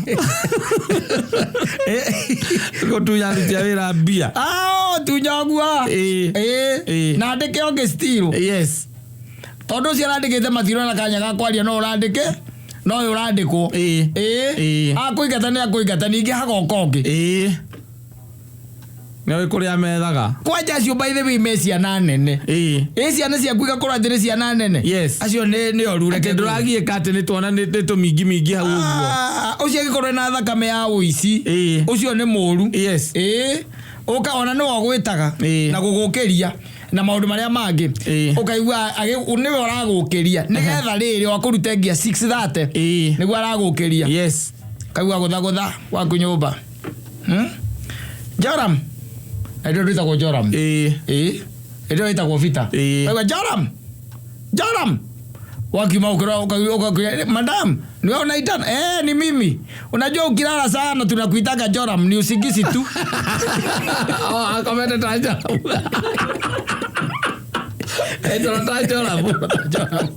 gũtunya aruti a wĩra mbia. Ah, tunyagua. Ĩĩ. Ĩĩ. Ĩĩ. Na andĩke ũngĩ still. Yes. Tondũ ũcio arandĩkĩte matirona kanya ga kwaria, no ũrandĩke no ũyũ ũrandĩkwo. Ĩĩ. Ĩĩ. Ĩĩ. Akũingata nĩ akũingata, ningĩ hagoka ũngĩ. Ĩĩ, nĩoĩ kũrĩa methaga. Kwanja acio, by the way, me ciana nene. Ĩĩ. Ĩ, ciana ciaku igakorwo atĩ nĩ ciana nene. Yes. Acio nĩ oru, reke Atĩ ndũragiĩka atĩ nĩ twana nĩ tũmingi mingi hau ũguo. Ah, ũcio angĩkorwo na thakame ya ũici, Ĩĩ. ũcio nĩ mũru. Yes. Ĩĩ, ũka ona nĩwe ũgwĩtaga Ĩĩ. na gũgũkĩria na maũndũ marĩa mangĩ. Ĩĩ. Ũkaigua nĩwe ũragũkĩria nĩgetha rĩrĩ wakũrute ngia 6:30. Ĩĩ. Nĩguo aragũkĩria. Yes. Kaigua gũthagũtha gwaku nyũmba, Joram, na ndio ndwĩtagwo Joram. Ĩĩ. Ĩĩ, ndio wĩtagwo Vita. Ĩĩ. Kaigua Joram, Joram, wakiuma ukira ukakuya, "Madam, ni wewe unaitana?" "Eh, ni mimi. Unajua ukilala sana tunakuitaga Joram, ni usingizi tu." Oh, akomete ta Joram. Etwo ta Joram. Joram.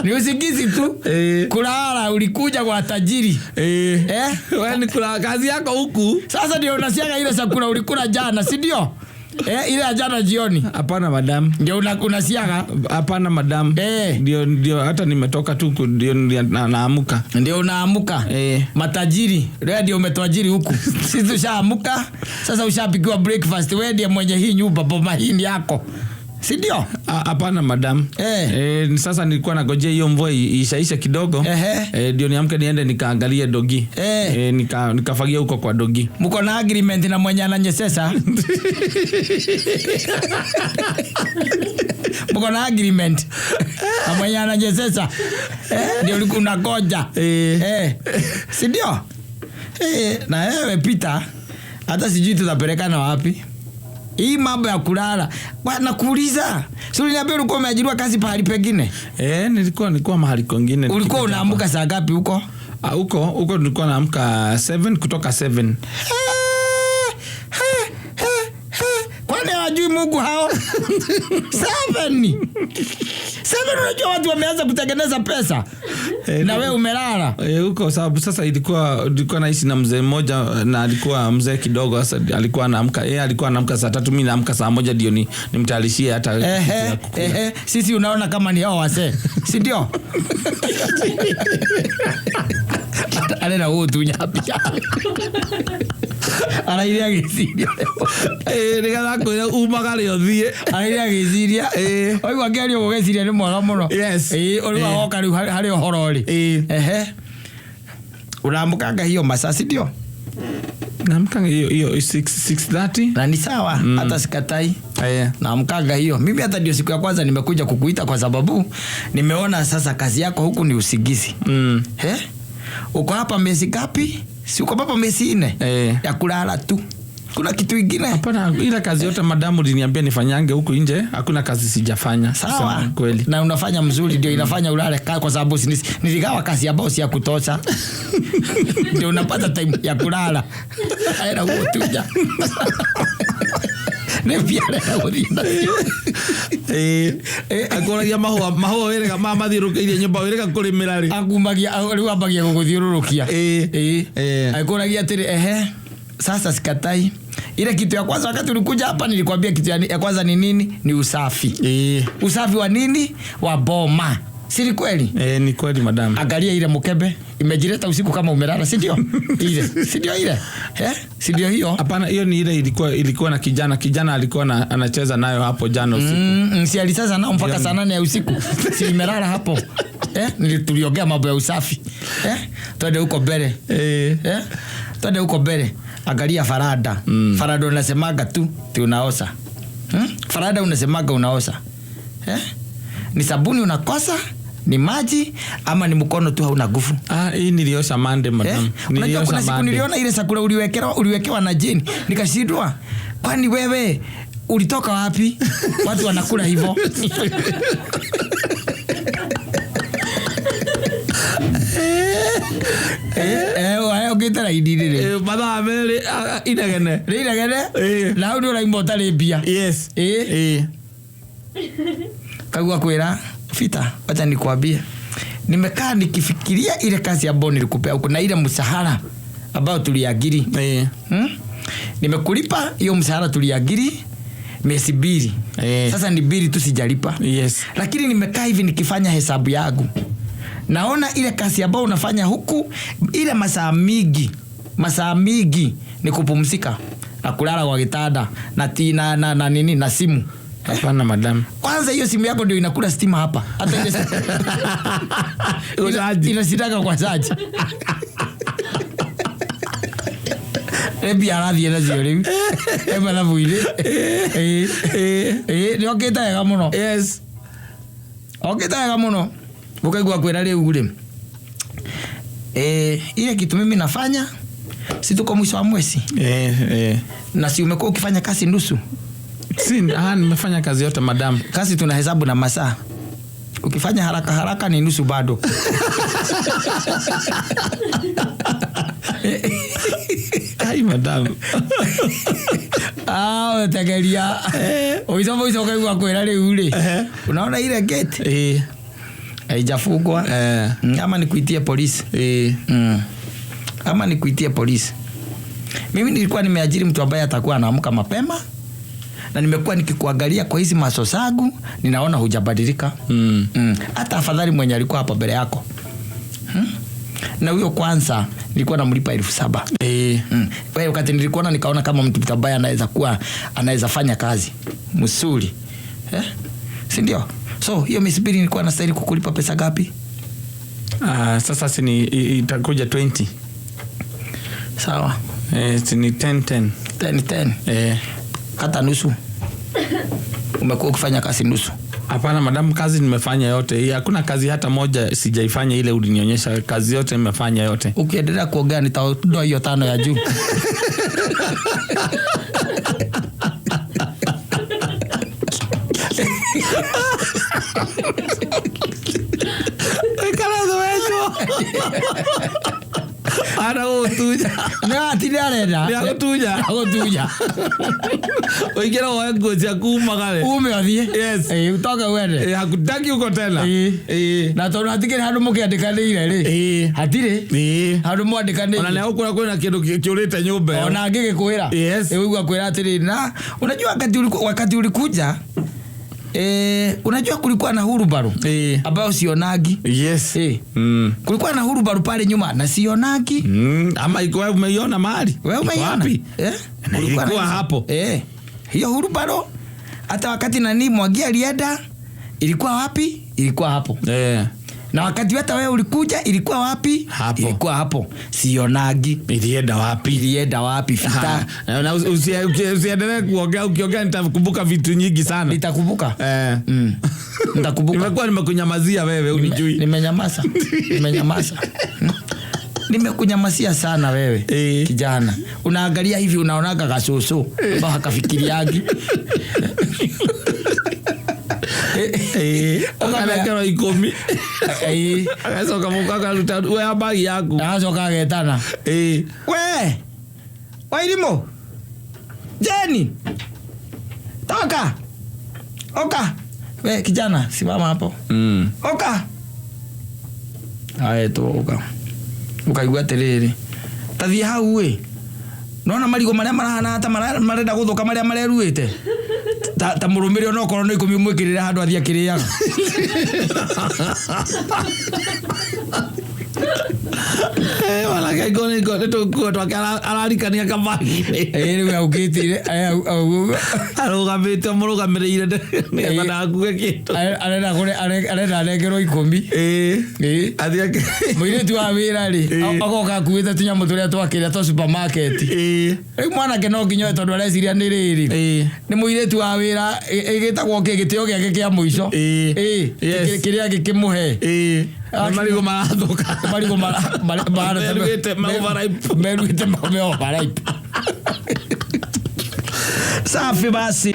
Ni usingizi tu. Ĩĩ. Kulala ulikuja kwa tajiri. Ĩĩ. Eh? We ni kula kazi yako huku. Sasa ndio unasiaga ile chakula ulikula jana, si ndio? Eh, ile ya jana jioni. Hapana, madam. Ndio unasiaga. Hapana, madam. Eh. Ndio hata nimetoka tu ndio naamuka. Ndio unaamuka. Eh. Matajiri, wewe ndio umetuajiri huku. Sisi tushaamuka. Sasa ushapikiwa breakfast, wewe ndiye mwenye hii nyumba, boma hii ni yako. Si ndio? Hapana, madam. Eh. Eh, sasa nilikuwa nagojea hiyo mvua ishaisha kidogo. Ehe. Eh, ndio niamke niende nikaangalie dogi. Eh. Eh, nikafagia huko kwa dogi. Mko na agreement na mwenye ananyesesa? Mko na agreement na mwenye ananyesesa? Eh, ndio ulikuwa unangoja. Eh. Eh. Si ndio? Eh, na wewe Peter, hata sijui tutapelekana wapi. Hii mambo ya kulala. Nakuuliza. Si uliniambia ulikuwa umeajiriwa kazi pahali pengine? Eh, nilikuwa mahali kwingine. Ulikuwa Nikikuja unaamka saa ngapi huko? hapa. Ah, huko nilikuwa naamka 7, kutoka 7. He, he, he. Kwani hawajui Mungu hao? 7. 7, unajua watu wameanza kutengeneza pesa. Eh, Na wewe umelala. Eh, huko sababu sasa ilikuwa naishi na mzee mmoja na alikuwa mzee kidogo. Sasa alikuwa anaamka, yeye alikuwa anaamka saa 3, mimi naamka saa 1 ndio nimtayarishie hata kitu ya kukula. Ehe, sisi unaona kama ni hao wasee, si ndio? Arera gũgũtunya mbia. Araire agĩciria. Eh, nĩgetha kwĩra umagare ũthiĩ. Araire agĩciria. Ĩĩ. Waigua akĩaria ũguo ũgeciria nĩ mwega mũno. Yes. Ĩĩ, ũrĩu Ĩĩ. agoka rĩu harĩ ũhoro rĩ. Ĩĩ. Ehe, ũramũkanga hiyo masaa, si ndio? Naamkanga hiyo 6:30. Na ni sawa, hata sikatai. Eh. Naamkanga hiyo. Mimi hata ndio siku ya kwanza nimekuja kukuita kwa sababu nimeona sasa kazi yako huku ni usingizi. He? Uko hapa miezi ngapi? Si uko hapa miezi 4? Eh. Ya kulala tu. Kuna kitu ingine? Hapana, ila kazi yote madamu uliniambia nifanyange huku nje, hakuna kazi sijafanya. Sawa. Kusema kweli. Na unafanya mzuri, ndio inafanya ulale kwa sababu niligawa kazi ambayo si ya kutosha. Ndio unapata time ya kulala. Aenda gutunya. Nĩ mbia arenda gũthiĩ nacio. Eh, akũragia mahũa wĩrĩga mathiũrũrũkĩirie nyũmba wĩrĩga kũrĩmĩra rĩ. Akumagia rĩu ambagia gũgũthiũrũrũkia. Ĩĩ. Ĩĩ. Ĩĩ. Akũragia atĩrĩ, ehe, sasa sikatai. Ile kitu ya kwanza wakati ulikuja hapa nilikwambia kitu ya kwanza ni nini? Ni usafi. Ĩĩ. Usafi wa nini? Wa boma. Si ni kweli? Eh, ni kweli, madam. Angalia ile mkebe imejileta usiku kama umelala, si ndio? Ile, si ndio ile? Eh? Si ndio hiyo? Hapana, hiyo ni ile ilikuwa na kijana alikuwa anacheza nayo hapo jana usiku. Si alisasa nao mpaka saa 8 ya usiku. Si imelala hapo. Eh, tuliongea mambo ya usafi. Eh? Twende huko mbele. Eh. Eh? Twende huko mbele. Angalia farada. Farada unasemaga tu ti unaosa. Farada unasemaga unaosa. Eh? Ni sabuni unakosa? Ni maji ama ni mkono tu hauna nguvu? Ah, hii niliosha Monday, madam. Eh? Unajua Niliosha kuna siku Monday. niliona ile chakula uliwekewa na Jane, nikashindwa. Kwani wewe ulitoka wapi? Watu wanakula hivyo. Eh, eh, wewe ũngĩte raini rĩrĩ. Eh, mathaa merĩ inegene. Rĩinegene? Eh. Na hau nĩ ũraima ũtarĩ mbia. Yes. Eh. Eh. Kagua kwira Fita, wacha nikwambie, nimekaa nikifikiria ile kazi ambayo nilikupea huko na ile mshahara ambayo tuliagiri. Nimekulipa hiyo mshahara tuliagiri miezi 2. Sasa ni 2 tu sijalipa. Lakini nimekaa hivi nikifanya hesabu yangu, naona ile kazi ambayo unafanya huku, ile masaa mingi ni kupumzika na kulala kwa kitanda na ti, na, na, na nini na simu. Hapana madam. Kwanza hiyo simu yako ndio inakula stima hapa. Hata ile Uzaji. inashitaka kwa chaji. Ebi arathiĩ nacio rĩu. E mathabu-inĩ. Ĩ, nĩ okĩte wega mũno. Okĩte wega mũno. Ũkaigua kwĩra rĩu rĩ, ile kitu mimi nafanya, si tuko mwisho wa mwezi? Na si umekuwa ukifanya kazi nusu? Si, nimefanya kazi yote madam. Kazi tunahesabu na masaa. Ukifanya haraka haraka ni nusu bado. Ai madam. Wetegeria. Ũico mũico ũkaigua kwĩra rĩu rĩ. Unaona ile gate? Haijafungwa. Ama nikuitie polisi. Ama nikuitie polisi. Mimi nilikuwa nimeajiri mtu ambaye atakuwa anaamka mapema. Na nimekuwa nikikuangalia kwa hizi maso zangu, ninaona hujabadilika. Hata afadhali mwenye alikuwa hapa mbele yako. Na huyo kwanza nilikuwa namlipa 7,000. Kwa hiyo wakati nilikuona nikaona kama mtu ambaye anaweza fanya kazi mzuri. Si ndio? So hiyo misibiri nilikuwa nastahili kukulipa pesa ngapi? Sasa si ni itakuja 20. Sawa. Si ni 10-10. 10-10. Kata nusu. Umekuwa ukifanya kazi nusu. Hapana madam, kazi nimefanya yote. Hii, hakuna kazi hata moja sijaifanya ile ulinionyesha. Kazi yote nimefanya yote. Ukiendelea kuongea nitaondoa hiyo 5 ya juu. Ara gutunya. Na ti arenda. Ni agutunya. Agutunya. Uingĩra woe nguo ciaku umagare. Ume ũthiĩ. Yes. Utoke wende. Hakutaki uko tena. Na tondũ hatikĩrĩ handũ mũkĩandĩkanĩire rĩ. Hatirĩ. Handũ mwandĩkanĩire. Ona nĩ agũkora kwĩna kĩndũ kĩũrĩte nyũmba ĩyo. Ona angĩgĩkwĩra. Ũigua kwĩra atĩrĩ, na unajua wakati ulikuja, unajua kulikuwa na hurubaru ambayo sionagi. Kulikuwa na hurubaru pale nyuma na sionagi. Ama iko wewe umeiona mahali? Wewe Iko umeiona? wapi? Na Kulikuwa ilikuwa na hapo. Hiyo hurubaru hata wakati nani Mwangi alienda ilikuwa wapi? Ilikuwa hapo. Na wakati hata wewe ulikuja ilikuwa wapi? Hapo. Ilikuwa hapo. Sionagi. Ilienda wapi? Ilienda wapi? Fita. Na usiendelee kuongea, ukiongea nitakumbuka vitu nyingi sana. Nitakumbuka? Nitakumbuka. Nimekuwa nimekunyamazia wewe, unijui. Nimenyamaza. Nimenyamaza. Nimekunyamazia sana wewe. Kijana. Unaangalia hivi unaonaga kasusu ambao hakafikiriagi. Akarekerwo 10. Agacoka mũka akaruta we bagi yaku. Agacoka agetana. We! Wairimu! Jeni! Toka! Oka! We kijana, simama hapo. Oka! Ae tu oka. Ukaigua atiriri. Tathie hau we. Nona marigo maria marahana ta marenda guthuka maria mareruite. Ta mũrũmĩrĩri ona okorwo nĩ 10 ũmwĩkĩrĩre handũ athiĩ akĩrĩaga. Wala kai koni koni tu kuo twake ararikania kabagi. Rĩu aukĩtire, au- Arũgamĩte mũrũgamĩrĩire nĩgetha ndagakuue kĩndũ. Arenda kũre-, arenda arengerwo 10. Athiĩ akĩ- Mũirĩtu wa wĩra rĩ, agoka akuĩte tũnyamũ tũrĩa twakĩrĩa twa supermarket. Rĩu mwanake no nginya oe tondũ areciria nĩ rĩrĩ. Nĩ mũirĩtu wa wĩra, ĩgĩtagwo kĩ, gĩtĩo gĩake kĩa mũico. Kĩrĩa gĩkĩmũhe. Nĩ marigũ marathũka. Marigũ Meruĩte, me overripe. Meruĩte, me overripe. Safi basi.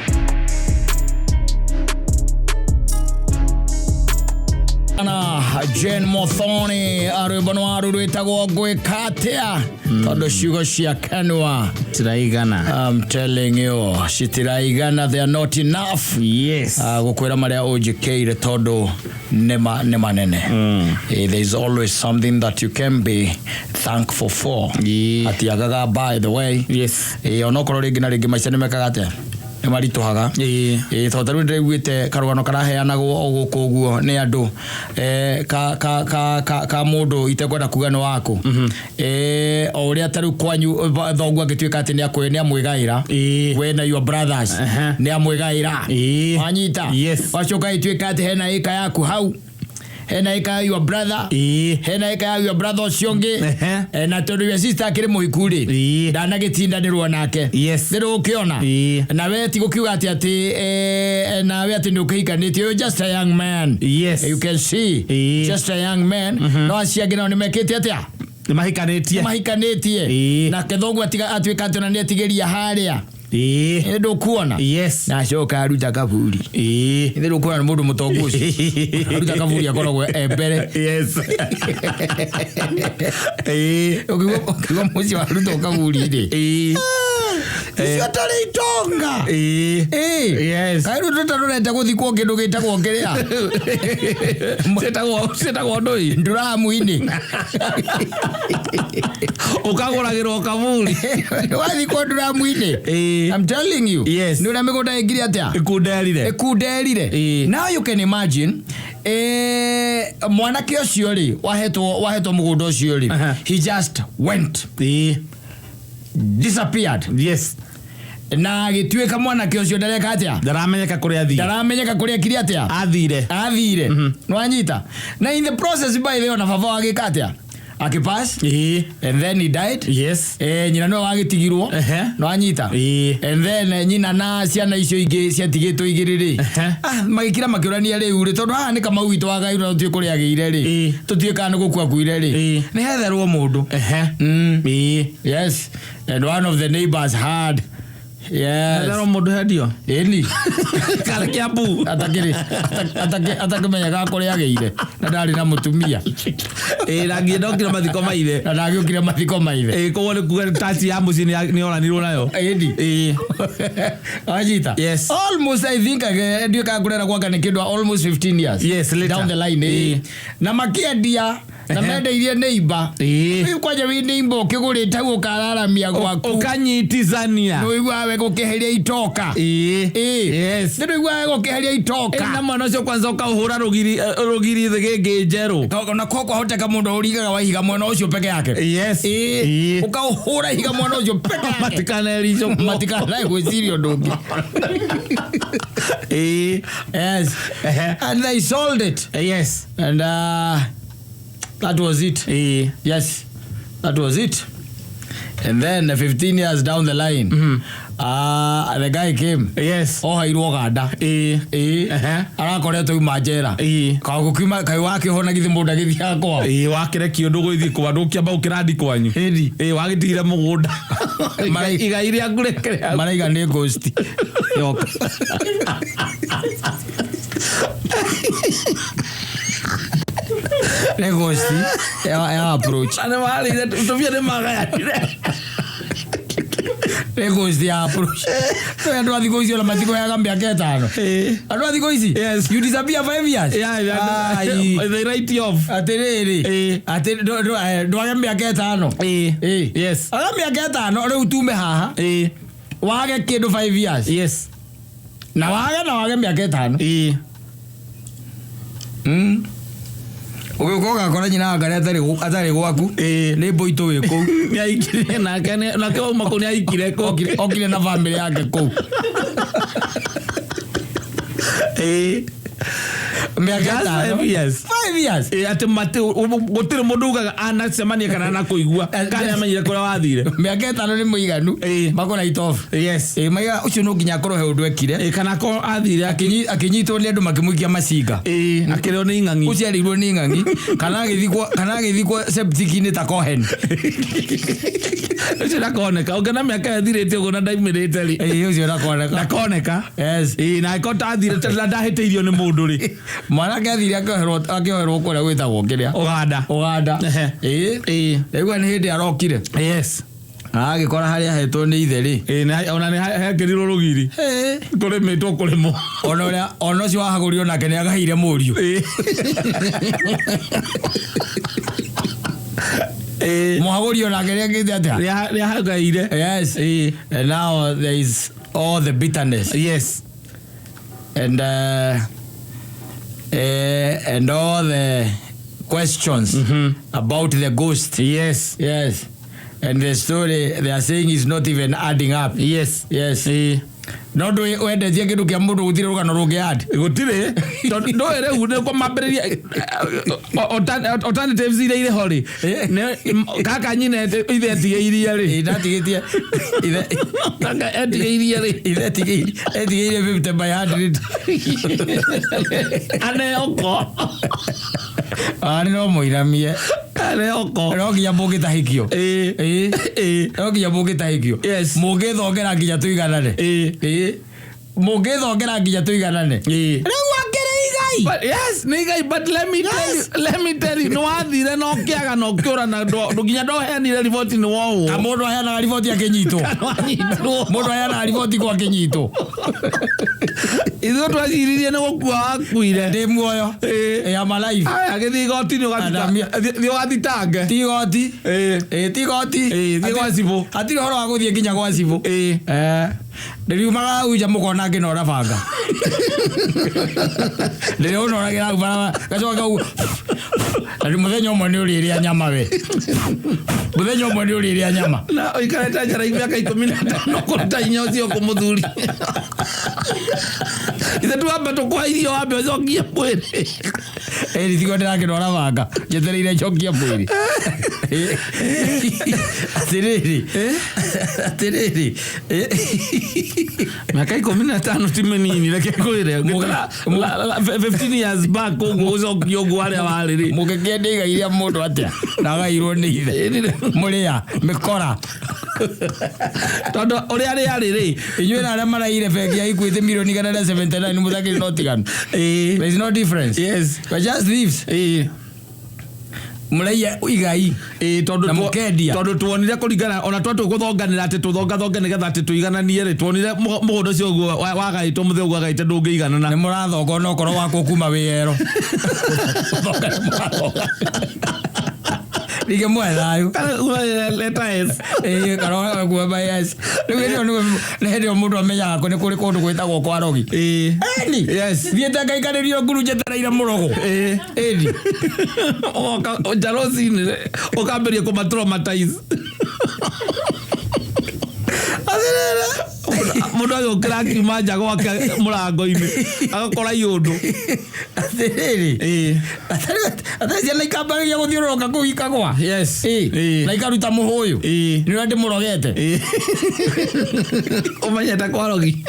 Na Jane Muthoni, rwĩmbo nĩ waru rwĩtagwo Ngwĩka Atĩa, tondũ ciugo cia kanua Tiraigana. I'm telling you, citiraigana, they are not enough. Yes. Gukwira maria unjikeire tondu nĩ manene. There is always something that you can be thankful for. Atiagaga, by the way. Onokorwo rĩngĩ na rĩngĩ maica nĩ mekaga atĩa, nĩ maritũhaga. Tondũ tarĩu ndĩraiguĩte karũgano karaheanagwo o gũkũ ũguo nĩ andũ, ka mũndũ itekwenda kuga nĩ waku. O ũrĩa tarĩu kwanyu, thoguo angĩtuĩka atĩ nĩ amwĩgaĩra, we na your brothers, nĩ amwĩgaĩra. Wanyita? Yes. Wacoka ĩtuĩka atĩ hena ĩka yaku hau, hena ĩka ya your brother, hena ĩka ya your brother ũcio ũngĩ. Na tondũ your sister akĩrĩ mũhiku rĩ, ndanagĩtindanĩrwo nake. Nĩ ũkĩona? Na we ti gũkiuga atĩ nawe atĩ nĩ ũkĩhikanĩtie, you're just a young man. You can see, just a young man. No acio angĩ nao nĩ mekĩte atĩa? Nĩ mahikanĩtie. Mahikanĩtie. Nake thoguo atuĩka atĩ ona nĩ atigĩria harĩa. Nĩ ndũkuona? Yes. Na acoka aruta kaburi. Nĩ ndũkuona nĩ mũndũ mũtongu ũcio aruta kaburi akoragwo e mbere. Ũkiuga mũciĩ warutwo kaburi rĩ, icio tarĩ itonga. Kaĩ rĩu tũtarorete gũthikwo kĩndũ gĩtagwo kĩrĩa? Ciĩtagwo ndũi. Nduramu-inĩ. Ũkagũragĩrwo kaburi. Wathikwo nduramu-inĩ. I'm telling you. Nĩ ũrĩa mĩgũnda ĩngiri atĩa? Ĩkunderire. Ĩkunderire. Now you can imagine, mwanake ũcio rĩ wahetwo mũgũnda ũcio rĩ, he just went, disappeared. Na agĩtuĩka mwanake ũcio ndareka atĩa? Ndaramenyeka kũrĩa athire. Ndaramenyeka kũrĩa akire atĩa? Athire. Athire. Nwanyita? Na in the process, by the way, ona baba wagĩka atĩa? Akĩpass. And then he died. Nyina nĩwe wagĩtigirwo. Nwanyita? And then nyina na ciana icio ingĩ ciatigĩtwo igĩrĩ rĩ, magĩkira makĩũrania rĩu rĩ, tondũ haha nĩ Kamau witũ wa Ngai na tũtiĩ kũrĩa agĩire rĩ, tũtiĩ kana nĩ gũkua akuire rĩ, nĩ hetherwo mũndũ. Yes, and one of the neighbors had, yes. Hetherwo mũndũ hendio. Ĩni. Kana Kiambu. Atakĩmenyaga kũrĩa agĩire na ndarĩ na mũtumia. Na nginya ndokire mathiko ma ithe. Na ndagĩũkire mathiko ma ithe. Koguo nĩ kuga taci ya mũciĩ nĩ yoranirwo nayo. Ĩni. Wanyita? Yes. Almost, I think, ndiũĩ kana kũrera gwaka nĩ kĩndũ almost 15 years Yes, later. down the line. Na makĩendia na mendeirie neighbor. Rĩu kwanja wĩ neighbor ũkĩgũrĩte hau ũkararamia gwaku. Ũkanyitizania. Nĩũiguaga wega ũkĩeheria itoka. Nĩ ndũiguaga wega ũkĩeheria itoka. Na mwana ũcio kwanza ũkaũhũra rũgiri, rũgiri thĩgĩngĩ njerũ. Na ko kwahoteka mũndũ ũrigaga wa ihiga mwena ũcio peke yake. Ũkaũhũra ihiga mwena ũcio peke yake. Matikanericũkwo. Matikanae gwĩciria ũndũ ũngĩ. Yes. And they sold it. And that was it. Yes, that was it. And then 15 years down the line, the guy came. Ohairwo ganda. Arakoretwo uma njera. Kaũgũkiuma kaĩ wakĩhona githĩ mũndũ agĩthiaga kwao. Wakĩrekio ndũgũgĩthiĩ kwa ndũkĩamba ũkĩrandi kwanyu. Ĩni. Wagĩtigire mũgũnda. Igai rĩaku rĩkĩrĩ. Maraiga nĩ ghost yoka. Nĩ ghost ya approach. Na nĩ marĩire tũbia nĩ magayanire. Nĩ ghost ya approach. Nĩ andũ a thikũ ici ona matikũheaga mĩaka 5. Andũ a thikũ ici, you disappear 5 years. Yeah, Ai. they write you off. Atĩrĩrĩ, atĩ ndwage mĩaka 5. Aga mĩaka 5 rĩu tume haha, wage kĩndũ 5 years. Na wage mĩaka 5. Ũgĩũka ũgakora nyina wa Ngarĩ atarĩ gwaku. Nĩ mbũitũ wĩ kũu. Nĩ aikire nake nake wauma kũu nĩ aikire kũu. Okire na bamĩrĩ yake kũu. Mĩaka Just 5. 5 years. 5 years. Atĩ matĩ gũtirĩ mũndũ ugaga anacemania kana anakũigua kana nĩamenyire kũrĩa wathire. Mĩaka 5 nĩ mũiganu. Makona it off. Maiga ũcio no nginya akorwo he ũndũ ekire. Kana akorwo athire Akĩnyitwo nĩ andũ makĩmũikia macinga. Akĩrĩo nĩ ing'ang'i. Ũcio arĩirwo nĩ ng'ang'i kana agĩthikwo septic-inĩ ta Cohen. Ũcio ndakoneka ũngĩona mĩaka ĩthirĩte ũguo na ndaimĩrĩte rĩ. Ũcio ndakoneka. Ndakoneka. Yes. Na angĩkorwo ndathire na ndahĩtĩirio nĩ mũndũ rĩ. Mwanake athire akĩoherwo kũrĩa gwĩtagwo kĩrĩa? Ũganda. Ũganda. Ndaigua nĩ hĩndĩ arokire. Agĩkora harĩa ahetwo nĩ ithe rĩ. Ĩĩ, ona nĩ hekĩrirwo rũgiri kũrĩmĩtwo kũrĩmwo. Ona ũrĩa ona ũcio wahagũrirwo nake nĩ agaire mũriũ. Mũhagũri onake nĩ akĩte atĩa? Nĩ ahagaire. Yes. And now there is all the bitterness and all the questions about the ghost. Yes. And the story they are saying is not even adding up. Yes. No ndũ wendetie kĩndũ kĩa mũndũ gũtirĩ rũgano rũngĩ add. Gũtirĩ, tondũ ndũĩ rĩu nĩ mambĩrĩria alternatives iria irĩ ho rĩ, kaka nyina ithe etigĩirie rĩ. Ĩ, ndatigĩtie ithe. Kaka etigĩirie rĩ. Ithe etigĩirie 50 by 100. Aneoko. Arĩ no mũinamie. Aneoko. No nginya mũngĩtahĩkio. Ĩĩ. Ĩĩ. No nginya mũngĩtahĩkio. Mũngĩthongera nginya tũiganane. Ĩĩ, mũngĩthongera nginya tũiganane. Rĩu akĩrĩ igai. But yes, nĩ igai, but let me tell you, let me tell you, nĩ wathire na ũkĩaga na ũkĩũra na nginya ndũheanire riboti nĩ wowo. Ka mũndũ aheanaga riboti akĩnyitwo? Wanyitwo. Mũndũ aheanaga riboti kwa akĩnyitwo? Ithuĩ twaciririe nĩ gũkua wakuire. Ndĩ muoyo. Ĩĩ. Am alive. Aya, gĩthiĩ igoti-inĩ. Andamia. Thiĩ ũgathitange. Ti igoti. Ĩĩ. Ĩĩ, ti igoti. Ĩĩ, thiĩ gwa cibũ. Hatirĩ ũhoro wa gũthiĩ nginya gwa cibũ. Ĩĩ. Eh, ndĩriumaga hau nja mũkona ngĩnora banga, ndĩrĩ ũnoragĩra hau barabara gacoka kau na nĩ mũthenya ũmwe nĩ ũrĩrĩa nyama we, mũthenya ũmwe nĩ ũrĩrĩa nyama. Na ũikarĩte njara mĩaka 15 kũruta inya ũcio kũmũthuri ithe tuwambe tũkũhe irio wambe ũcokie mwĩrĩ. Ĩri tigo ndĩrakĩnora banga njetereire njokie mwĩrĩ. Atĩrĩrĩ, atĩrĩrĩ. Mĩaka 15 ti mĩnini, reke ngwĩre. 15 years back ũguo ũcokie ũguo harĩa warĩ rĩ. Mũngĩkĩendia igai rĩa mũndũ atĩa na agairwo nĩ ithe? Mũrĩa mĩkora. Tondũ ũrĩa rĩarĩ rĩ. Inyuĩ na arĩa maraire bengi ya Equity milioni 179 mũtakĩrĩ no tiganu. There is no difference. We are just thieves. Mũraiya igai. Ĩĩ, tondũ Na mũkendia. Tondũ tuonire kũringana ona twatua gũthonganĩra atĩ tũthongathonge nĩgetha atĩ tũigananie rĩ, tuonire mũgũnda ũcio ũguo wagaĩtwo mũthĩ ũguo agaĩte ndũngĩiganana. Nĩ mũrathonga onokorwo wakwo kuma wĩero. Gũthonga nĩ mũrathonga. Rĩngĩ mwe thayũ. Letter S. Ĩĩ, karora kuo yes. Rĩu hĩndĩ ĩyo nĩ hĩndĩ ĩyo mũndũ amenyaga nĩ kũrĩ kũndũ gwĩtagwo kwa rogi. Ĩĩ. Ĩni. Yes. Thiĩte ngaikarĩrio nguru njetereire mũrogo. Ĩni. Ũgoka nja rũcinĩ ũkambĩria kũmatraumatize. Mũndũ agĩũkĩra akiuma nja gwake mũrango-inĩ agakora iũndũ. Atĩrĩrĩ. Atarĩ ciana ikambagĩria gũthiũrũrũka kũu ikagwa. Yes. Ĩĩ. Na ikaruta mũhũyũ. Ĩĩ. Nĩ ũrĩa ndĩmũrogete. Ĩĩ. Ũmenyete kwarogi.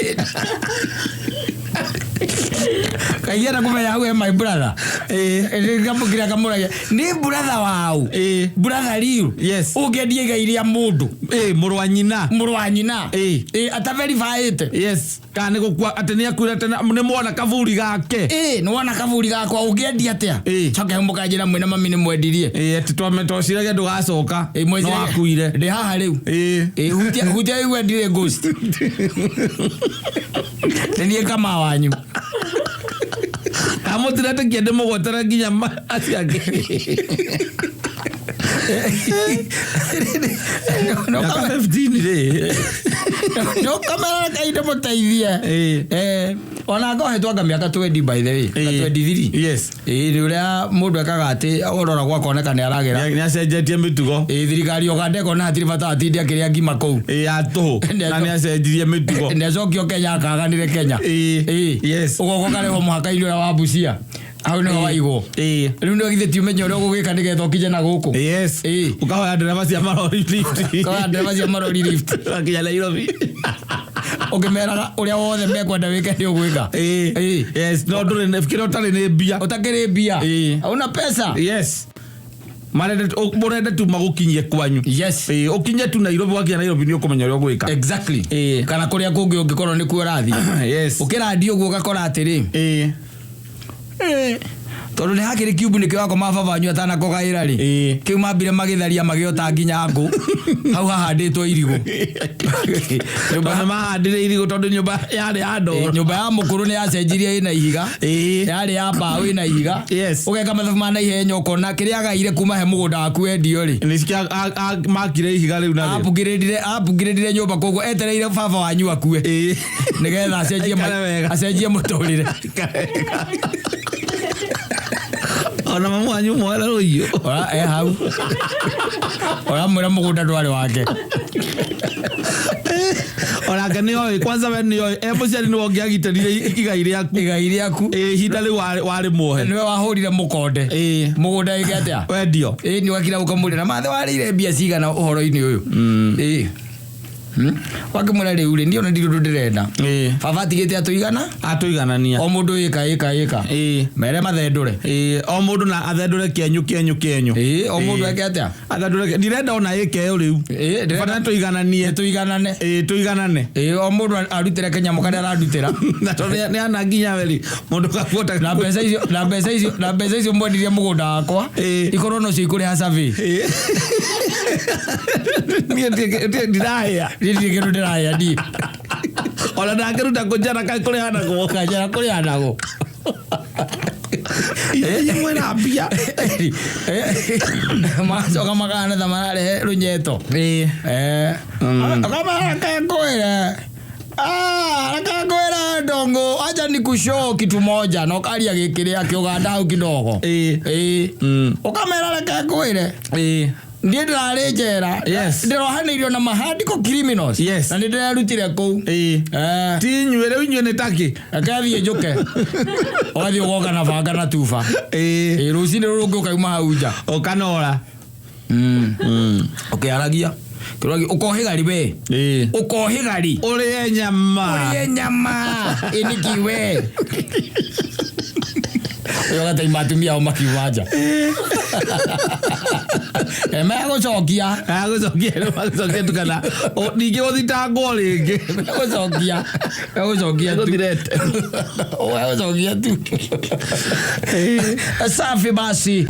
Kaingĩenda kũmenya hau he my brother. Ngamũkĩra kamũragia nĩ brother wau. Brother real. Ũngĩendia igai rĩa mũndũ. Ĩĩ, mũrũ wa nyina. Mũrũ wa nyina. Ĩĩ. Ĩĩ, ataverifyĩte. Yes, kana nĩ gũkua atĩ nĩ akuire atĩ nĩ mwona kaburi gake. Ĩĩ, nĩ wona kaburi gakwa ũngĩendia atĩa? Ĩĩ. Coke mũkanjĩra mwĩna mami nĩ mwendirie. Ĩĩ, atĩ twaciragia ndũgacoka. Ĩĩ, no mweciragia- wakuire. Ndĩ haha rĩu. Ĩĩ. Ĩĩ, hutia hutia igue ndirĩ ghost. Nĩ niĩ kama wanyu. Kamũtiretĩkia ndĩmũgwetere nginya acio angĩ. No Mĩaka 15 rĩ. No kamera kai ndĩmũteithie. Ĩĩ. Eh, ona ngohetwo anga mĩaka 20 by the way. Ĩĩ. 23. Yes. Ĩĩ, nĩ ũrĩa mũndũ ekaga atĩ ũrora gwakoneka nĩ aragĩra. Nĩ acenjetie mĩtugo. Ĩĩ, thirikari Uganda ĩkona hatirĩ bata atinde akĩrĩa ngima kũu. Ĩĩ, ya tũhũ na nĩ acenjirie mĩtugo. Nĩ acokio Kenya akaganĩre Kenya. Ĩĩ. Ĩĩ. Yes. Ũgoka ũkarehwo mũhaka-inĩ ũrĩa wa Busia. Hau nĩho waigwo. Rĩu nĩ githĩ ti ũmenye ũrĩa ũgũgĩka nĩgetha ũkinye na gũkũ. Yes. Ĩĩ. Ũkahoya ndereba cia marori lift. Ũkahoya ndereba cia marori lift. Ũgakinya Nairobi. Ũkĩmeraga ũrĩa wothe mekwenda wĩke nĩ ũgwĩka. Ĩĩ. Ĩĩ. Yes, no ndũrĩ kĩrĩa ũtarĩ nĩ mbia. Ũtakĩrĩ mbia. Ĩĩ. Hauna pesa. Yes, marenda tu magũkinyie kwanyu. Yes. Ĩĩ, ũkinye tu Nairobi, wakinya Nairobi nĩ ũkũmenya ũrĩa ũgwĩka. Exactly. Ĩĩ. Kana kũrĩa kũngĩ ũngĩkorwo nĩkuo ũrathiĩ. Yes. Ũkĩrandio ũguo ũgakora atĩrĩ. Tondũ nĩ hakĩrĩ kiumbu nĩkĩo wakoma baba wanyu atanakũgaĩra rĩ. Ĩĩ. Kĩu mambire magĩtharia magĩota nginya ngũ. Hau hahandĩtwo irigũ. Nyũmba Tondũ mahandire irigũ tondũ nyũmba yarĩ ya ndoro. Nyũmba ya mũkũrũ nĩ yacenjirie ĩna ihiga. Yarĩ ya mbaũ ĩna ihiga. Ũgeka mathabu ma naihenya ũkona kĩrĩa agaire kuma he mũgũnda waku wendio rĩ. Nĩcio makire ihiga rĩu narĩo. Apungĩrĩndire nyũmba koguo etereire baba wanyu akue. Nĩgetha acenjie Aikare wega. Acenjie mũtũrĩre. Ona mamu wanyu mwera rũiyũ. Ora e hau. Ũramwĩra mũgũnda ndwarĩ wake. Onake nĩ oĩ kwanza we nĩ oĩ e mũciari nĩwe ũngĩagitĩrire igai rĩaku. Igai rĩaku. Ihinda rĩu warĩ muohe. Nĩwe wahũrire mũkonde. Mũgũnda ĩke atĩa? Wendio. Ĩĩ nĩ ũgakira ũkamũrĩra na mathe warĩire mbia cigana ũhoro-inĩ ũyũ. Ĩĩ. Wakĩmwĩra rĩu rĩ niĩ ona ndirĩ ũndũ ndĩrenda. Baba atigĩte atũigana? Atũiganania. O mũndũ ĩka ĩka ĩka. Mere mathendũre. O mũndũ na athendũre kĩenyũ kĩenyũ kĩenyũ. Ĩĩ o mũndũ eke atĩa? Athendũre ndirenda ona ĩke ĩyo rĩu. Ĩĩ ndĩrenda Bata tũigananie. Tũiganane. Ĩĩ tũiganane. Ĩĩ o mũndũ arutĩre kĩnyamũ karĩa ararutĩra. Na tondũ nĩ ana nginya we rĩ mũndũ kakuota. Na mbeca icio na mbeca icio na mbeca icio mwendirie mũgũnda wakwa. Ikorwo nocio ikũrĩha survey. Niĩ ndirahĩa. Niĩ ndirĩ kĩndũ ndĩrahĩa niĩ. Ona ndangĩruta kũnjara kaĩ kũrĩhanagwo. Kanjara kũrĩhanagwo. Inyuĩ mwĩna mbia. Magacoka makahana ta mararehe rũnyeto. Kama reke ngwĩre. Reke ngwĩre ndongo, acha nikushow kitu moja na ũkaria gĩkĩrĩa kĩũganda hau kidogo. Ũkamera reke ngwĩre. Niĩ ndĩrarĩ njera. Ndĩrohanĩirio na mahandiko criminals. Na nĩ ndĩrerutire kũu. Ti inyuĩ rĩu inyuĩ nĩ takĩ. Reke thiĩ njũke. Ũgathiĩ ũgoka na banga na tuba. Ĩĩ rũcinĩ rũrũ ũngĩ ũkauma hau nja. Ũkanora. Ũkĩaragia. Kĩrogi ũkohĩga we. Ũkohĩga ri. Ũrĩe nyama. Ũrĩe nyama. Ĩnĩki we. Ũyũ ũgataima atumia ao makiuma nja. Megũcokia. Megũcokia rĩu magũcokia tu kana ningĩ gũthitangwo rĩngĩ. Megũcokia. Megũcokia tu. Gũthirete. Megũcokia tu. Safi basi.